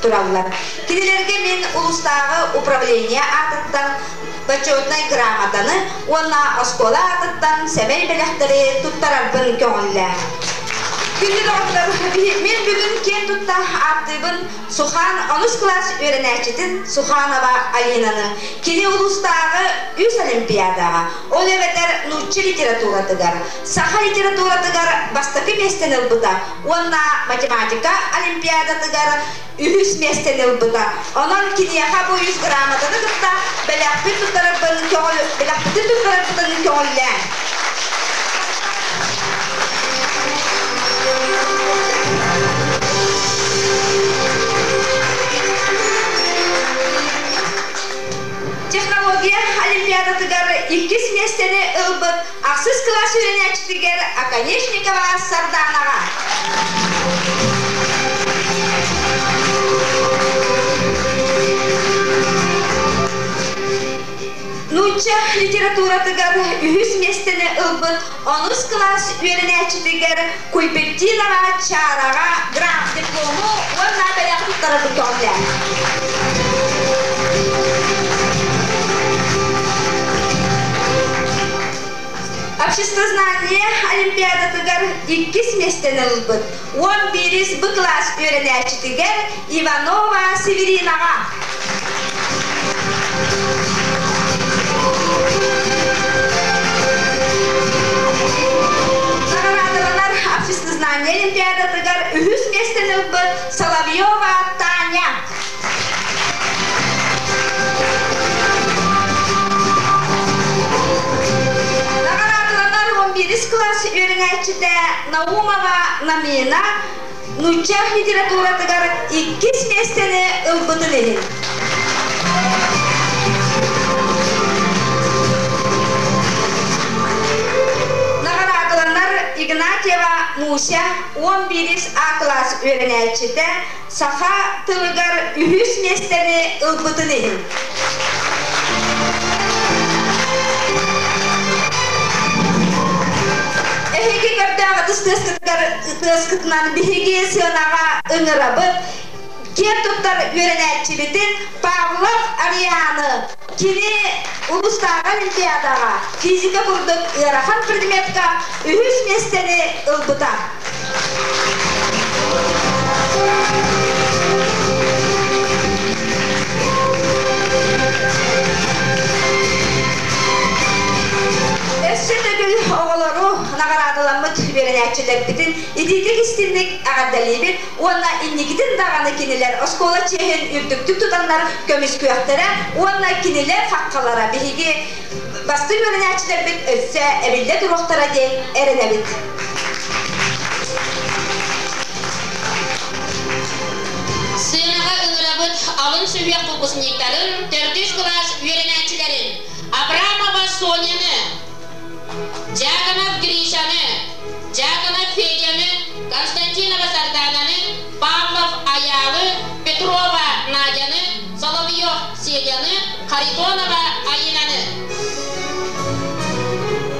тураллар. Кинилэргэ мин улуустааҕы управление аатыттан почетнай грамотаны уонна оскуола аатыттан сэмэй бэлэхтэри туттарарбын көҥүллээх. Күндү доҕоттор, мин бүгүн киэн тутта ааттыыбын Сухан онус кылаас үөрэнээччитин Суханова Алинаны кини улуустааҕы үс олимпиадаҕа, ол эбэтэр нуучча литературатыгар, саха литературатыгар бастакы миэстэни ылбыта уонна математика олимпиадатыгар үһүс миэстэни ылбыта. Онон киниэхэ бу үс грамотаны кытта бэлэхпит туттарарбын көҕүл бэлэхпитин туттарарбытын көҕүллээн. Технология олимпиадатыгар иккис миэстэни ылбыт ахсыс кылаас үөрэнээччитигэр Оконешникова Сарданаҕа. Нуучча литературатыгар үһүс миэстэни ылбыт онус кылаас үөрэнээччитигэр Куйбертинова Чараҕа грант диплому уонна бэлэх туттарарбын көҕүлээн. Обществознание олимпиадатыгар иккис миэстэни ылбыт 11-ис Б кылаас үөрэнээччитигэр Иванова Северинаҕа. Наҕараадаланар обществознание олимпиадатыгар үһүс миэстэни ылбыт Соловьева Таня. Наҕараадаланар 11 кылаас үөрэнээччитэ Наумова Намина нуучча литературатыгар иккис миэстэни ылбытын иһин. Наҕараадаланар Игнатьева Муся 11 А кылаас үөрэнээччитэ саха тылыгар үһүс миэстэни ылбытын иһин. Эһиги көрдөөх ытыс тыаскытыгар тыаскытынан биһиги сыанаҕа ыҥырабыт. Киэн туттар үөрэнээччибитин Павлов Арианы кини улуустааҕы олимпиадаҕа физика курдук ыарахан предметка үһүс миэстэни ылбыта. Өссө төгүл оҕолору наҕараадаламмыт үөрэнээччилэрбитин итиитик истинник эҕэрдэлиибит уонна инникитин даҕаны кинилэр оскуола чиэһин үрдүктүк тутаннар көмүскүөхтэрэ уонна кинилэр хаххалара биһиги бастыҥ үөрэнээччилэрбит өссө эбиллэ туруохтара диэн эрэнэбит. Сыанаҕа ыҥырабыт алын сүһүөх выпускниктарын, төрдүс кылаас үөрэнээччилэрин Абрамова Соняны, Дьяконов Гришаны, Дьяконов Федяны, Константинова Сардананы, Павлов Айаалы, Петрова Надяны, Соловьев Селяны, Харитонова Айинаны.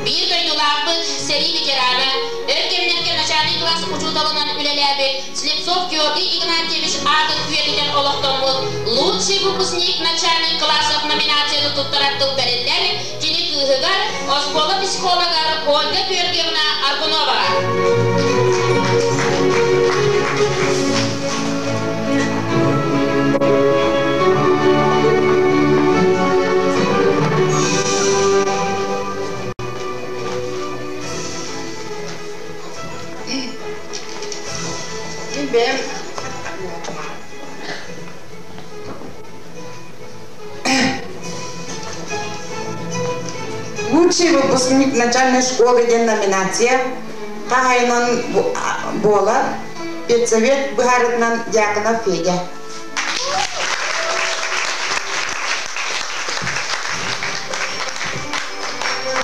Биир дойдулаахпыт сэрии ветерана, өр кэмнэргэ начальный класс учууталынан үлэлээбит Слепцов Георгий Игнатьевич аатын үйэтитэн олохтоммут «Лучший выпускник начальных классов» номинацияны туттарар тыл бэриллэр кини кыыһыгар, оскуола психологар Ольга Георгиевна Аргуноваҕа. Бэйэм Лучший выпускник начальной школы диэн номинация хаһайынан буолар педсовет быһаарытынан Дьяконов Федя.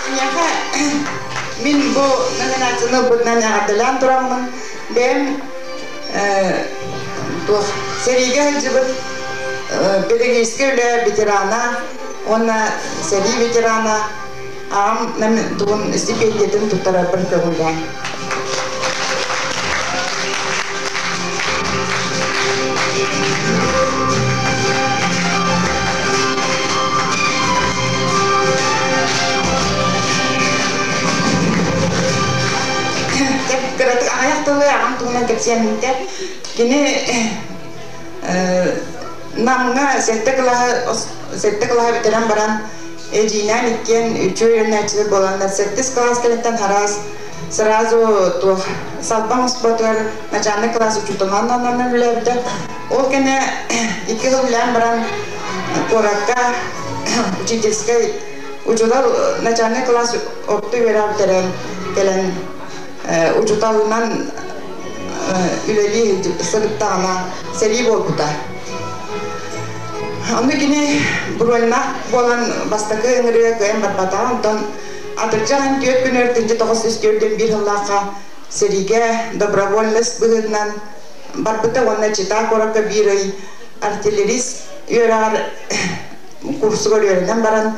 Миэхэ мин бу номинацияны ылбытынан эҕэрдэлээн тураммын бэйэм туох сэриигэ сылдьыбыт педагогическай үлэ ветерана уонна сэрии ветерана аҕам тугун стипендиятын туттарарбын көҥүллээн. Кыратык аҕыйах тылы аҕам туһунан кэпсиэм интэ. Кини Намҥа сэттэ кылааһы сэттэ кылааһы бүтэрэн баран эдьиийинээн иккиэн үчүгэй үөрэнээччилэр буоланнар сэттис кылаас кэнниттэн хараас сразу туох салбаҥ оспотугар начальник кылаас учууталынан ананан үлэлээбитэ. Ол кэннэ икки сыл үлэлээн баран куоракка учительскай учуутал начальник кылаас орто үөрэҕи бүтэрэн кэлэн учууталынан үлэлии сырыттаҕына сэрии буолбута. Ону кини броньнаах буолан бастакы ыҥырыыга кыайан барбатаҕа, онтон атырдьах ан түөрт күн өртүнчэ тоҕус үс түөртүн биир сыллаахха сэриигэ добровольность быһыытынан барбыта уонна Чита куоракка биир ый артиллерист үөрэҕэр курсугар үөрэнэн баран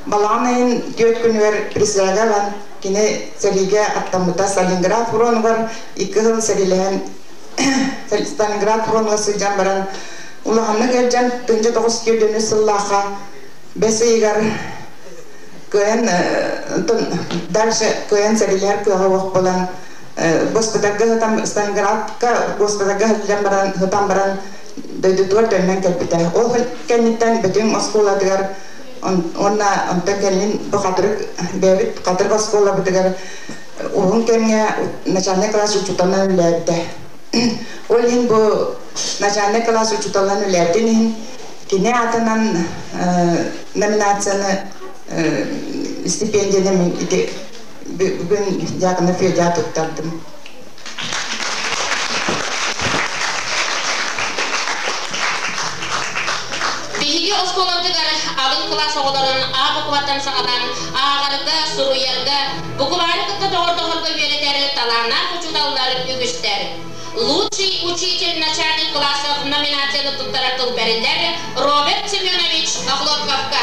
Балаҕан ыйын түөрт күнүгэр присяга ылан, кини сэриигэ аттаммыта. Сталинград фронугар икки сыл сэриилэһэн Сталинград фронугар сылдьан баран улаханнык ыалдьан 1943 сыллаахха бэс ыйыгар кыайан дальше кыайан сэриилэһэр кыаҕа суох буолан госпитальга сытан Сталинградка госпитальга сылдьан баран сытан баран дойдутугар төннөн кэлбитэ. Ол кэнниттэн Бөтүҥ оскуолатыгар уонна онтон кэлин бу Хатырык бэйэбит Хатырык оскуолабытыгар уһун кэмҥэ начальнай класс учууталынан үлэлээбитэ. Ол иһин бу начальнай класс учууталынан үлэлээбитин иһин кини аатынан номинацияны стипендияны мин ити бүгүн Дьяконов Федя туттардым. Биһиги оскуолабытыгар алын кылаас оҕолорун А букваттан саҕалаан ааҕарга, суруйарга, буквары кытта доҕордоһорго үөрэтэр талааннаах учууталлар үгүстэр. Лучший учитель начальных классов номинацияны туттарар тыл бэриллэр Роберт Семенович Охлопковка.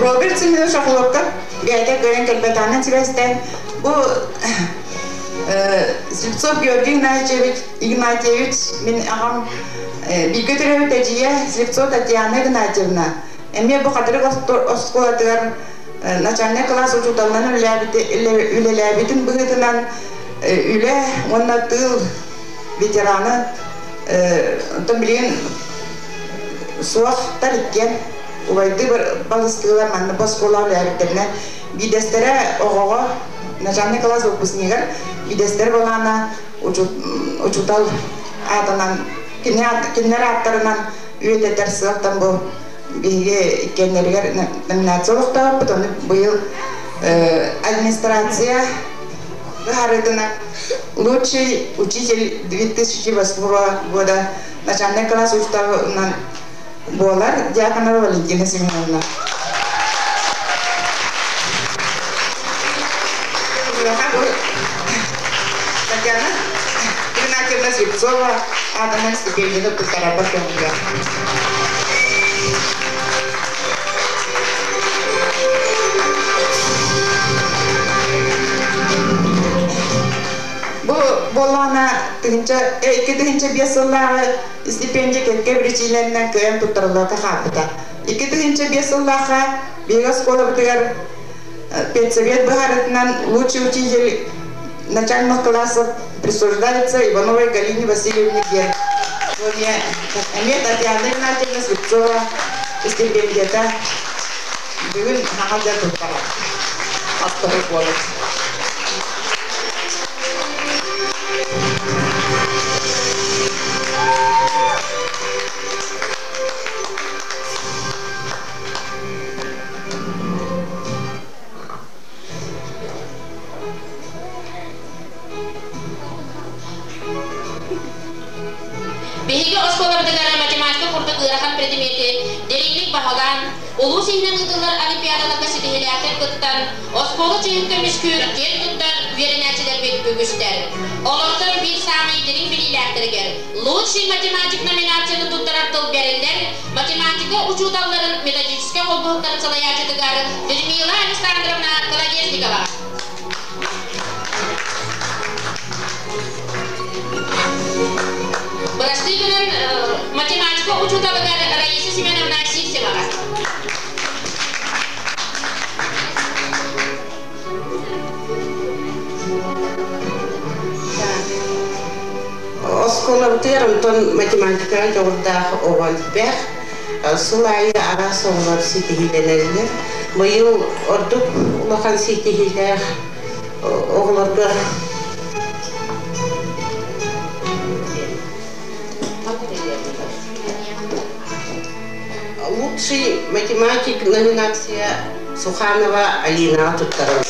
Роберт Семенович Охлопков бэйэтэ кыайан кэлбэтэҕинэн сибээстээн бу Слепцов Георгий Игнатьевич, Игнатьевич мин аҕам бииргэ төрөөбүт эдьиийэ Слепцов Татьяна Игнатьевна эмиэ бу Хатырык оскуолатыгар начальнай кылаас учууталынан үлэлээбитин быһыытынан үлэ уонна тыыл ветерана онтон билигин суохтар иккиэн убайдыы балыстыылар манна бу оскуолаҕа үлэлээбиттэринэ биирдэстэрэ оҕоҕо начальный класс выпускнигар биирдэстэрэ былаана учуутал аатынан кинилэр ааттарынан үйэтэтэр сыалтан бу биһиги иккиэннэригэр номинация олохтообуппут. Ону быйыл администрация быһаарыытынан лучший учитель 2008 года начальный класс учителынан буолар Дьяконова Валентина Семеновна. Татьяна Игнатьевна Слепцова аатынан стипендияны туттарарбар көҥүллээх. Бу буоллаҕына тыһыынча 2005 сыллааҕы стипендия кэккэ биричиинэнэн кыайан туттарыллыбакка хаалбыта. 2005 сыллаахха биһиги оскуолабытыгар педсовет быһаарытынан лучший учитель начальных классов присуждается Ивановой Галине Васильевне диэн эмиэ Татьяна Игнатьевна Слепцова стипендията бүгүн хаҥа дьэ туттарар. Астары буолар. Биһиги оскуолабытыгар математика курдук ыарахан предмети дириҥник баһылаан, улуус иһинэн ыытыллар олимпиадаларга ситиһиилээхтик кыттан, оскуола чиһин көмүскүүр киэн туттар үөрэнээччилэрбит үгүстэр. Олортон биир саамай дириҥ билиилээхтэригэр «Лучший математик» номинацияны туттарар тыл бэриллэр математика учууталларын методическай холбоһуктарын салайааччытыгар Людмила Александровна Колодезникова. Бырастыы гынан математика учууталыгар Раиса Семеновна Сивцеваҕа. Оскуолабытыгар онтон математикаҕа дьоҕурдаах оҕо элбэх. Сыл аайы араас оҕолор ситиһиилэнэллэр. Быйыл ордук улахан ситиһиилээх оҕолорго Лучший математик номинация Суханова Алинаҕа туттарыллар.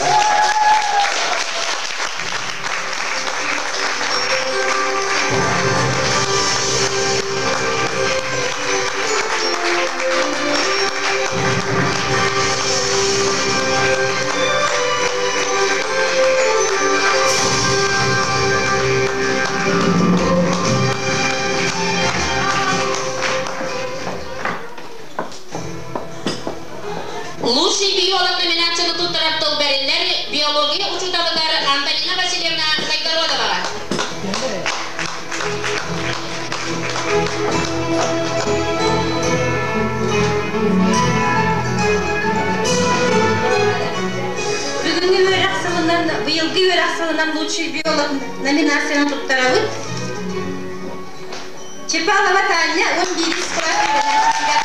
аатынан Лучший биолог номинацияны туттарабыт. Чепалова Таня, 11 класс үөрэнээччитигэр.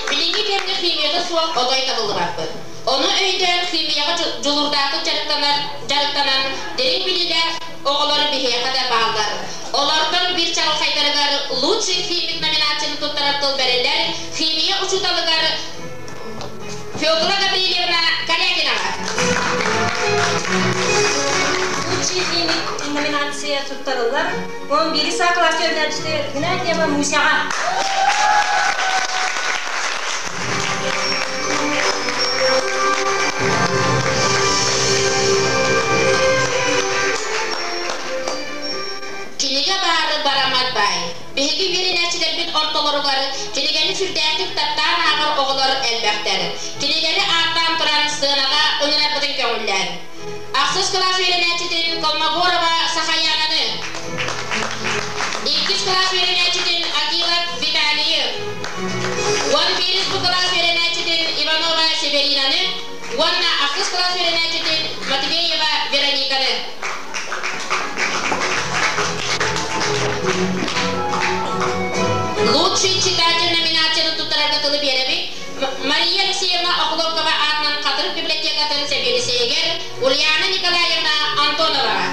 Билиҥҥи кэмҥэ химията суох отой табыллыбаппыт. Ону өйдөөн химияҕа дьулуурдаахтык дьарыктанар, дьарыктанан дириҥ билиилээх оҕолор биһиэхэ да бааллар. Олортон биир чаҕылхайдарыгар «Лучший химик» номинацияны туттарар тыл бэриллэр химия учууталыгар Федора Гаврильевна Корякинаҕа. Лучший химик номинация туттарыллар. 11 саа кылаас үөрэнээччитэ Геннадьева Мусяҕа. Кинигэ баары барамат баай. Биһиги үөрэнээччилэрбит ортолоругар кинигэни сүрдээхтик таптаан ааҕар оҕолор элбэхтэр. Кинилэри ааттаан туран сыанаҕа ыҥырарбытын көҥүллээн. Ахсыс кылаас үөрэнээччитин Колмогорова Сахаянаны, иккис кылаас үөрэнээччитин Акилов Виталийы, 11 бу кылаас үөрэнээччитин Иванова Северинаны уонна ахсыс кылаас үөрэнээччитин Матвеева Верониканы. Лучший читатель номинацияны туттарарга тылы биэрэбит. Мария Алексеевна Охлопкова аатынан Хатырык библиотекатын сэбиэдиссэйигэр Ульяна Николаевна Антоноваҕа.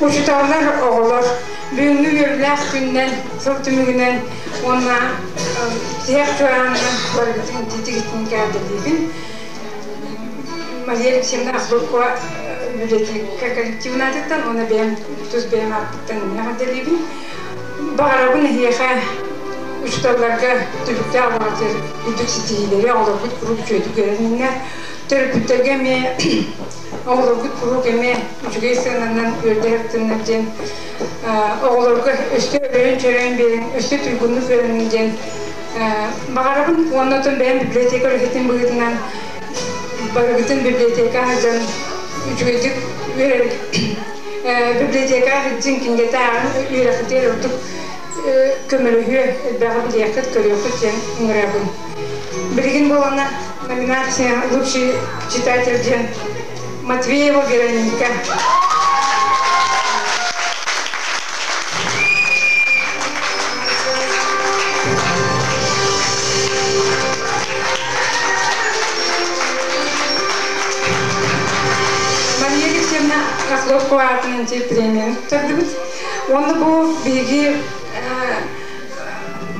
Учуталлар оҕолор бүгүҥҥү үөрүүлээх күнүнэн, сыл түмүгүнэн уонна тиһэх чуораанынан барыгытын итиитигитин кээдэлиибин. Мария Алексеевна Охлопкова библиотека коллективын аатыттан уонна бэйэм тус бэйэм ааппыттан эҕэрдэлиибин. Баҕарабын эһиэхэ учууталларга түбүктээх баҕатыр үрдүк ситиһиилэри, оҕолоргут куруук үчүгэйдик үөрэниннэр, төрөппүттэргэ эмиэ оҕолоргут куруук эмиэ үчүгэй сыананан үөрдэ сырыттыннар диэн, оҕолорго өссө өрөйөн-чөрөйөн биэрэн, өссө туйгуннук үөрэниҥ диэн баҕарабын. Уонна оттон бэйэм библиотека үлэһитин быһыытынан барыгытын библиотека сылдьан үчүгэйдик үөрэр библиотека сылдьын кинигэтэ ааҕан үөрэххитигэр ордук көмөлөһүө, элбэҕи билиэххит, көрүөххүт диэн ыҥырабын. Билигин буолана номинация «Лучший читатель» диэн Матвеева Вероника. Мария Алексеевна Охлопкова аатынан премияны туттардыбыт. Уонна бу биһиги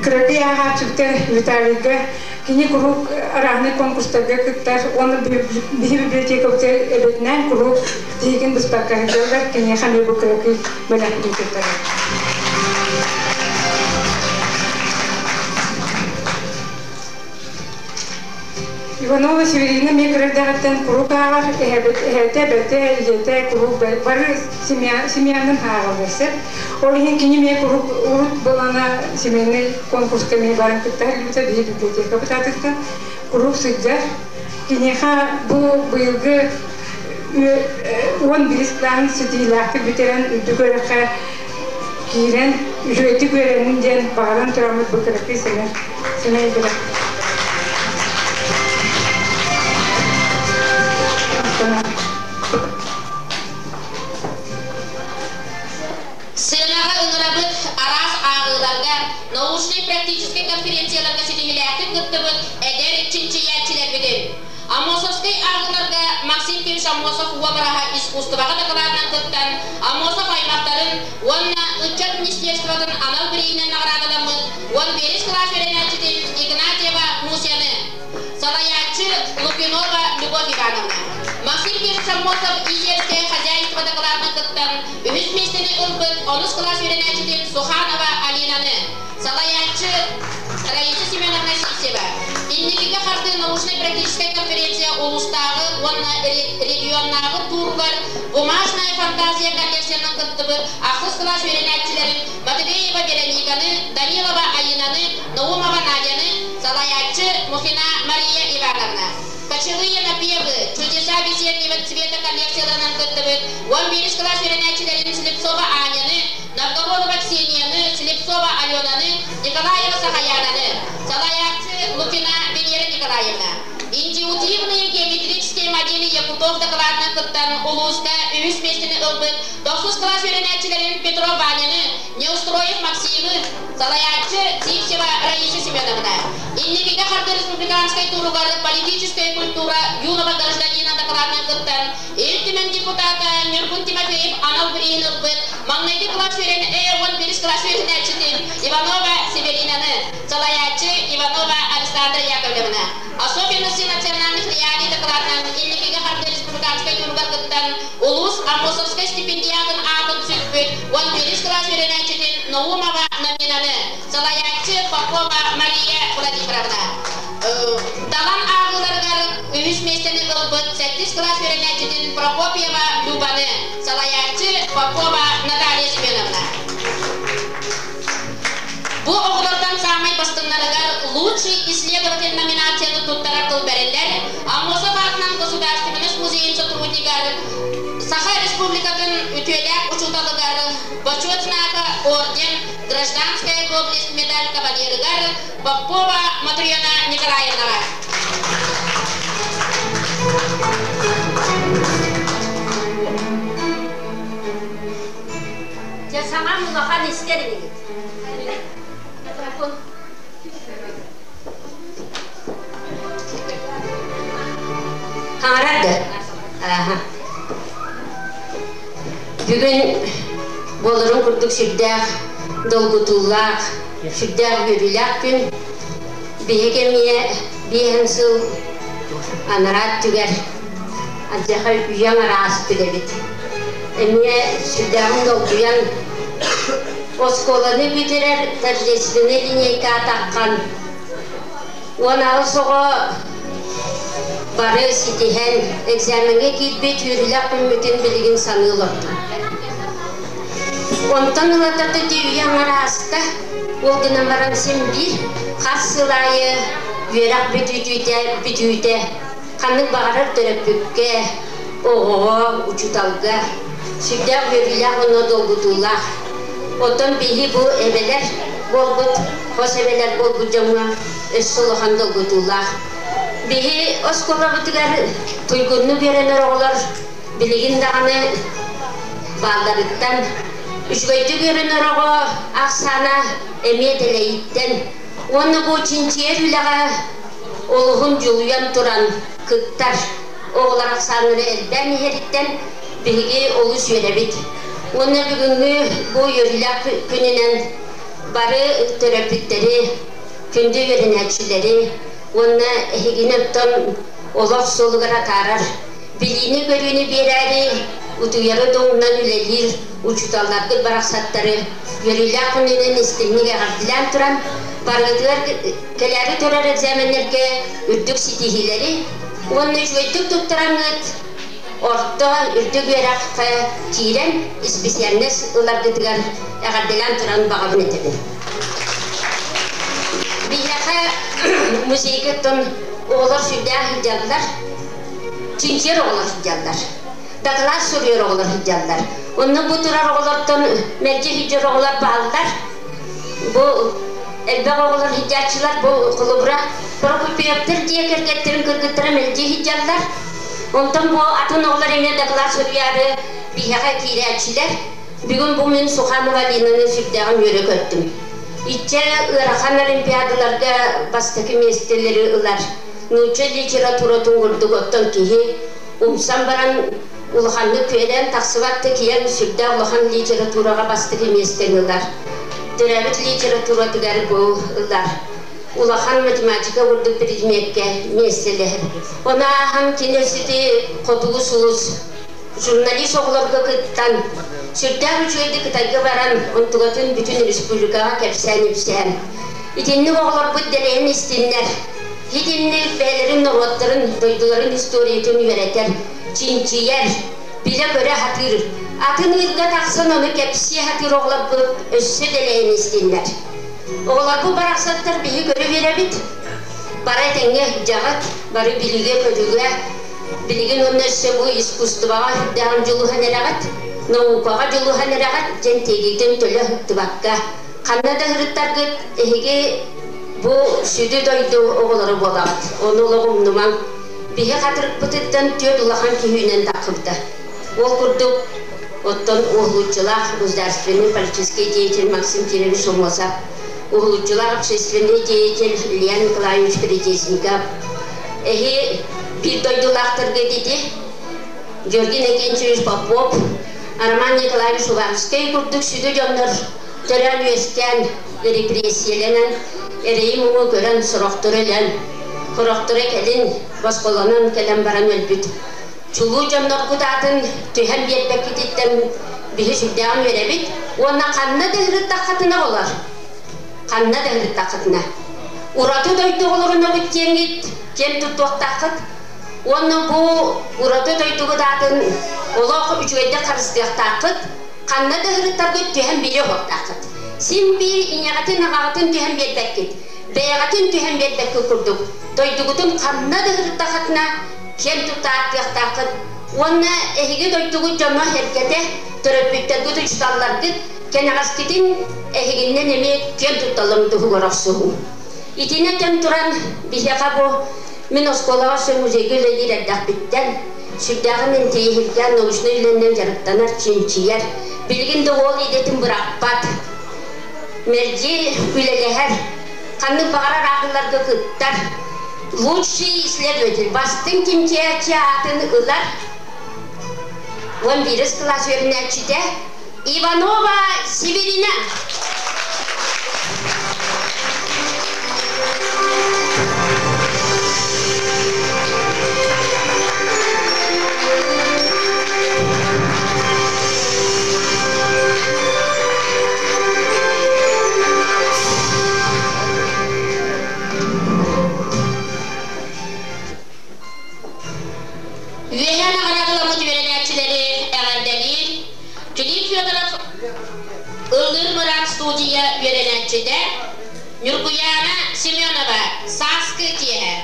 кыракый ааҕааччыбытыгар Виталийга кини куруук араһынай конкурстарга кыттар уонна биһи библиотекабытыгар эбэтинээн куруук тиһигин быспакка сылдьаллар, киниэхэ эмиэ бу кыракый бэлэхпин туттарар. Иванова Северина эмиэ кыра эрдэҕиттэн куруук ааҕар, эһэтэ, эбэтэ, ийэтэ куруук бары семьянын ааҕаллар сөп. Ол иһин кини эмиэ куруук урут былана семейный конкурска эмиэ баран кытта сылдьыбыта, биһи библиотекабыт аатыттан куруук сылдьар. Киниэхэ бу быйылгы 11 кылааһын ситиилээхтик бүтэрэн үрдүк үөрэххэ киирэн үчүгэйдик үөрэннин диэн баҕаран тураммыт бу кыракый сэмэй сэмэй бэлэх. Сыанаҕа ыҥырабыт араас ааҕыыларга, научнай-практическай конференцияларга ситиһиилээхтик кыттыбыт эдэр чинчийээччилэрбитин. Аммосовскай ааҕыыларга Максим Кимович Аммосов уобараһа искусствоҕа дакылаатынан кыттан, Аммосов аймахтарын уонна ыччат министерствотын анал бирииһинэн наҕараадаламмыт 11 кылаас үөрэнээччитин Игнатьева Мусяны, салайааччы Лукинова Любовь Ивановна, Максим Кимович Аммосов Ижевское хозяйство дакылаатынан кыттан, үһүс миэстэни ылбыт онус кылаас үөрэнээччитин Суханова Алинаны, салайааччы Раиса Семеновна Сивцева. Инникигэ хардыы научнай-практическай конференция улуустааҕы уонна регионнааҕы тууругар «Бумажная фантазия» коллекциянан кыттыбыт ахсыс кылаас үөрэнээччилэрин Матвеева Верониканы, Данилова Айыынаны, Наумова Надяны, салайааччы Мухина Мария Ивановна. Кочевые напевы, чудеса весеннего цвета коллекцияларынан кыттыбыт 11 кылаас үөрэнээччилэрин Слепцова Аняны, Новгородова Ксенияны, Слепцова Аленаны, Николаева Сахаянаны, салайааччы Лукина Венера Николаевна. Интуитивные геометрические модели Якутов докладынан кыттан улууска үһүс миэстэни ылбыт тохсус кылаас үөрэнээччилэрин Петров Ваняны, Неустроев Максимы, салайааччы Сивцева Раиса Семеновна. Инникигэ харды республиканскай туругар политическая культура юного гражданина докладынан кыттан Ил Түмэн депутата Ньургун Тимофеев анал бирииһин ылбыт маҥнайгы кылаас үөрэн Э11 кылаас үөрэнээччитин Иванова Северинаны, салайааччы Иванова Александра Яковлевна. Особенности национальных реалий докладынан инникигэ харды республиканскай туругар кыттан улуус Аммосовскай стипендиатын аатын сүкпүт 11 кылаас үөрэнээччитин Наумова Наминаны, салайааччы Попова Мария Владимировна. Далан ааҕыыларыгар үһүс миэстэни ылбыт сэттис кылаас үөрэнээччитин Прокопьева Любаны, салайааччы Попова Наталья Семеновна. Бу оҕолортон саамай бастыҥнарыгар «Лучший исследователь» номинацияны туттарар тыл бэриллэр Аммосов аатынан Государственность музейын сотруднигар, Саха Республикатын үтүөлээх учууталыгар Бочуот знака орден Гражданская доблесть медаль кавалерыгар Попова Мотрена Николаевнаҕа. Дьэ саҥам улахан истэр инигит. Хаҥарар да? Ааха. Бүгүн буоларын курдук сүрдээх долгутуулаах, сүрдээх үөрүүлээх күн. Биһиги эмиэ биэһин сыл анараа өттүгэр алдьархай үйэҥ араас эбит. Эмиэ сүрдээҕин долгуйан оскуоланы бүтэрэр торжественнай линейка атаххан 16 оҕо бары ситиһэн экзамеҥҥа киирбит үөрүүлээх күммүтүн билигин саныы олордум. Онтон ылата үйэ аҥара ааста. Ол гынан баран син биир хас сыл аайы үөрэх бүтүүтэ бүтүүтэ ханнык баҕарар төрөппүккэ, оҕоҕо, учууталга сүрдээх үөрүүлээх уонна долгутуулаах. Оттон биһи бу эбэлэр буолбут, хос эбэлэр буолбут дьоҥҥо өссө улахан долгутуулаах. Биһи оскуолабытыгар туйгуннук үөрэнэр оҕолор билигин даҕаны баалларыттан үчүгэйдик үөрэнэр оҕо ахсаана эмиэ дэлэйиттэн уонна бу чинчийэр үлэҕэ олуһун дьулуйан туран кыттар оҕолор ахсааннара элбээн иһэриттэн биһиги олус үөрэбит. Уонна бүгүҥҥү бу үөрүүлээх күнүнэн бары төрөппүттэри, күндү үөрэнээччилэри уонна эһигини оттон олох суолугар атаарар билиини-көрүүнү биэрээри утуйары дуҥунан үлэлиир учууталларгыт барахсаттары үөрүүлээх күнүнэн истиҥник эҕэрдэлээн туран, барыгытыгар кэлээри турар экзаменнэргэ үрдүк ситиһиилэри уонна үчүгэйдик туттараҥҥыт орто үрдүк үөрэххэ киирэн исписээлинэс ыларгытыгар эҕэрдэлээн туран баҕабын этэбин. Биһиэхэ музейга оттон оҕолор сүрдээх сылдьаллар, чинчийэр оҕолор сылдьаллар, доклад суруйар оҕолор сылдьаллар. Онно бу турар оҕолортон мэлдьи сылдьар оҕолор бааллар. Бу элбэх оҕолор сылдьааччылар, бу холобура Прокопьевтар дьиэ кэргэттэрин кыргыттара мэлдьи сылдьаллар. Онтон бу атын оҕолор эмиэ доклад суруйаары биһиэхэ киирээччилэр. Бүгүн бу мин Суханова Алинаны сүрдээҕин үөрэ көрдүм. Иччэ ыарахан олимпиадаларга бастакы миэстэлэри ылар. Нуучча литературатын курдук оттон киһи умсан баран улаханнык күөлээн тахсыбат да киэн сүрдээх улахан литератураҕа бастакы миэстэни ылар. Төрөөбүт литературатыгар бу ылар. Улахан математика курдук предмеккэ миэстэлэһэр. Ону ааһан кини сити Хотугу сулус журналист оҕолорго кыттан, сүрдээх үчүгэйдик Кытайга баран, онтугатын бүтүн республикаҕа кэпсээн-ипсээн. Итинник оҕолорбут дэлэйэн истиннэр. Итинник бэйэлэрин норуоттарын, дойдуларын историятын үөрэтэр, чинчийэр, билэ-көрө сатыыр, атын ыырга тахсан ону кэпсии сатыыр оҕолорбут өссө дэлэйэн истиннэр. Оҕолорбут барахсаттар биһи көрө биэрэбит, бары этэҥҥэ сылдьаҕыт, бары билигэ-көрүүгэ, билигин уонна өссө бу искусствоҕа сүрдээҕин дьулуһан эрэҕит, наукаҕа дьулуһан эрэҕит диэн тиэгийтэн төлө ыһыктыбакка, ханна да ыһырыттаргыт эһиги бу сүдү дойду оҕолоро буолаҕыт, ону олох умнумаҥ. Биһи хатырыкпытыттан түөрт улахан киһи таххыбыта. Ол курдук, оттон уһулуччулаах государственный политический деятель Максим Кирович Сомосов, уһулуччулаах общественный деятель Илья Николаевич Перетесников, эһи биир дойдулаахтарга ити Георгий Иннокентьевич Попов, Роман Николаевич Уваровскай курдук сүдү дьоннор төрөөн үөскээн, репрессияланан, эрэйи-муҥу көрөн, сорохтору өлөн, сорохторо кэлин босхолонон кэлэн баран өлбүт. Чулуу дьонноргут аатын түһэн биэрбэккититтэн биһи сүрдээҕин үөрэбит уонна ханна да ыһырыттаххытына олор, ханна да ыһырыттаххытына ураты дойду оҕолорунабыт диэҥҥит киэн туттуохтааххыт уонна бу ураты дойдугут аатын олох үчүгэйдик харыстыахтааххыт, ханна да ыһырыттаргыт түһэн биэриэ уһуохтааххыт. Син биир ийэҕитин аҕаҕытын түһэн биэрбэккит, бэйэҕитин түһэн биэрбэккит курдук дойдугутун ханна да ыһырыттаххытына киэн тутта ааттыахтааххыт уонна эһиги дойдугут дьоно-сэргэтэ, төрөппүттэргит, учууталларгыт кэнэҕэскитин эһигиннэн эмиэ киэн тутталларын туһугар охсуһуҥ. Итини этэн туран, биһиэхэ бу мин оскуолаҕа өссө музейга үлэлиир эрдэхпиттэн сүрдээҕин интэриэһиргээн научнай үлэнэн дьарыктанар, чинчийэр, билигин да уол идэтин бырахпат, мэлдьи үлэлэһэр, ханнык баҕарар ааҕыыларга кыттар, лучший исследователь, бастыҥ чинчийээччи аатын ылар 11 кылаас үөрэнээччитэ Иванова Северина. Үөһээ наҕараадаламмыт үөрэнээччилэри эҕэрдэлиир Филипп Федоров Ыллыыр Мыраан студия үөрэнээччитэ Ньургуйаана Семенова «Сааскы киэһэ».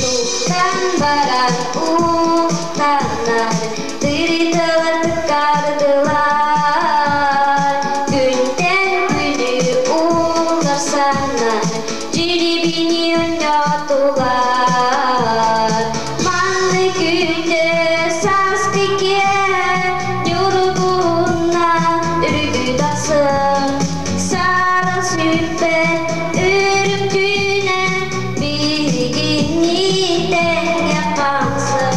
Туттан баран уктанар, тырыталар тыккардылар, күнтэн күнү уларсанар, дьирибини оонньоотулар. Маннык күндү сааскы киэһэ ньургуһунна үргү тахсар, сара сүппэт үрүҥ түүнэ биһигини тэҥҥэ хаамсар.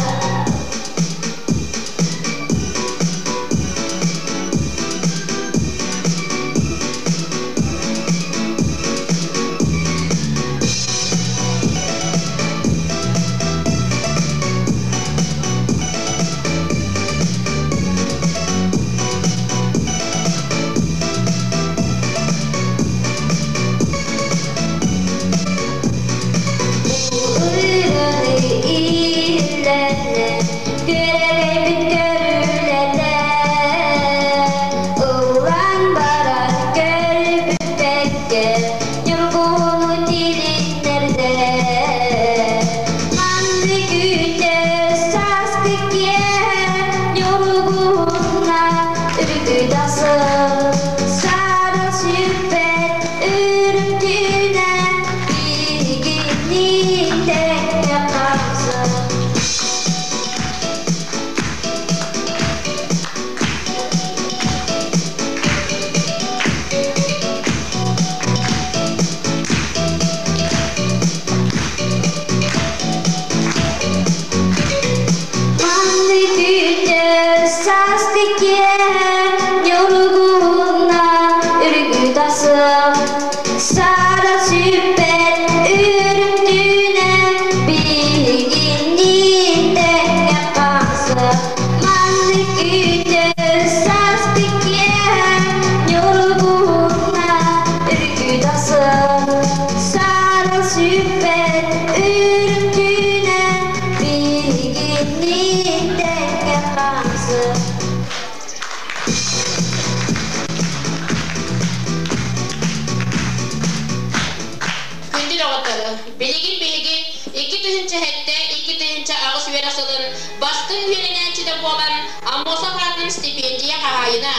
доҕоттору, билигин биһиги 2007-2008 үөрэх сылын бастыҥ үөрэнээччитэ буолан Аммосов аатынан стипендия хаһаайына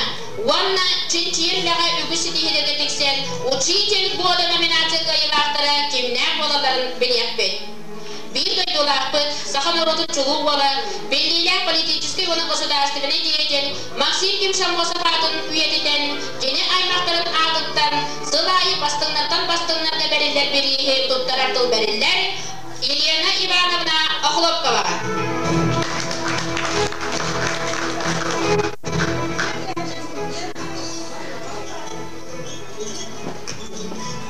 уонна чинчийэр үлэҕэ үгүс ситиһиилэргэ тиксэн Учитель года номинация кыайыылаахтара кимнээх буолалларын билиэхпит. Биир дойдулаахпыт, саха норуотун чулуу уола, биллиилээх политическай уонна государственнай деятель Максим Кимшамосов аатын үйэтитэн, кини аймахтарын аатыттан сыл аайы бастыҥнартан бастыҥнарга бэриллэр бирииһи туттарар тыл бэриллэр Елена Ивановна Охлопкова.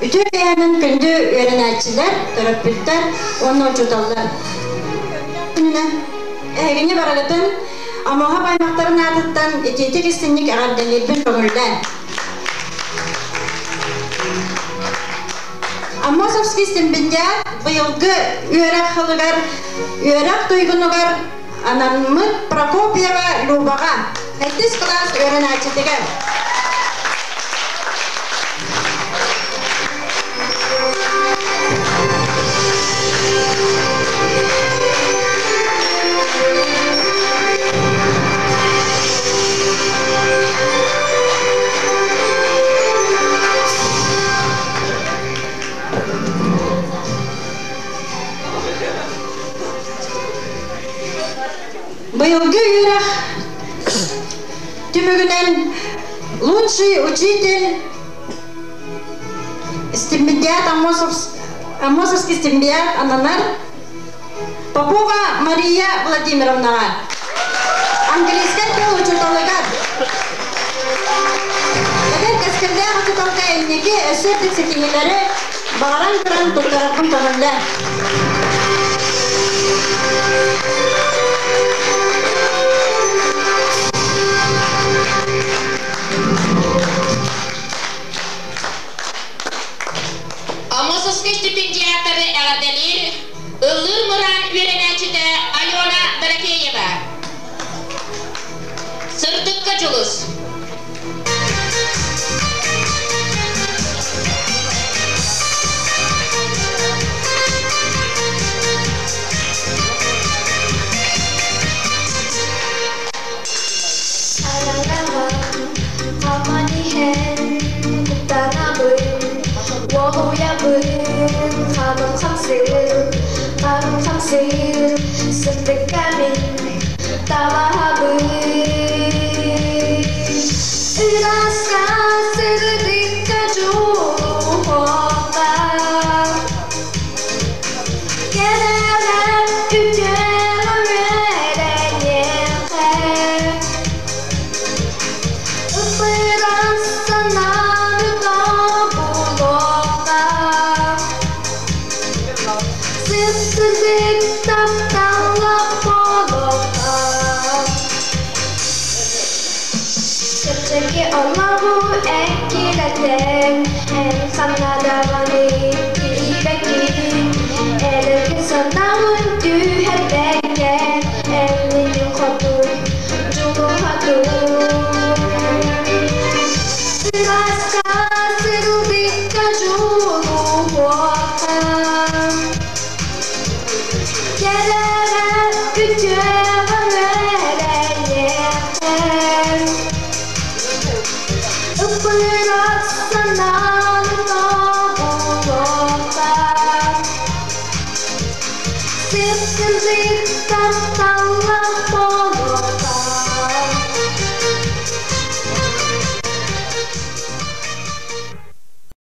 Үтүө киэһэнэн күндү үөрэнээччилэр, төрөппүттэр уонна учууталлар. Күнүнэн эһигини барыгытын Амоһап аймахтарын аатыттан итиитик истинник эҕэрдэлиирбин көҥүллээн. Аммосовский стипендиат быйылгы үөрэх сылыгар үөрэх туйгунугар анаммыт Прокопьева Любаҕа сэттис кылаас үөрэнээччитигэр. Быйылгы үөрэх түмүгүнэн лучший учитель стипендиат Аммосовский стипендиат ананар Попова Мария Владимировнаҕа, английскай тыл учууталыгар. Эдэр кэскиллээх учууталга инники өссө үрдүк ситиһиилэри баҕаран туран туттарарбын көҥүллээ. Аммосовскай стипендиаттары эҕэрдэлиир Ыллыыр Мыраан үөрэнээччитэ Алена Дорофеева. Сырдыкка дьулус. Хааман иһэн куттанабын, уоһуйабын, ханым хамсыыр, ханым хамсыыр, сырдыкка мин талаһабын. Ыраска сырдыкка дьулуһуохха, кэлэҕэр үтүөҕэ үөрэниэххэ. Ып-ыраас санааны тобулуохха, сып-сырдык тапталлаах буолуохха. Чэпчэки олоҕу эккирэтэн, эн ханна даҕаны тиийбэккин. Эрэлгин санааҕын түһэрбэккэ, эн инниҥ хоту дьулуһатын. Ырааска сырдыкка дьулуһуохха, кэрэҕэ үтүөҕэ үөрэниэххэ. Ып-ыраас санаа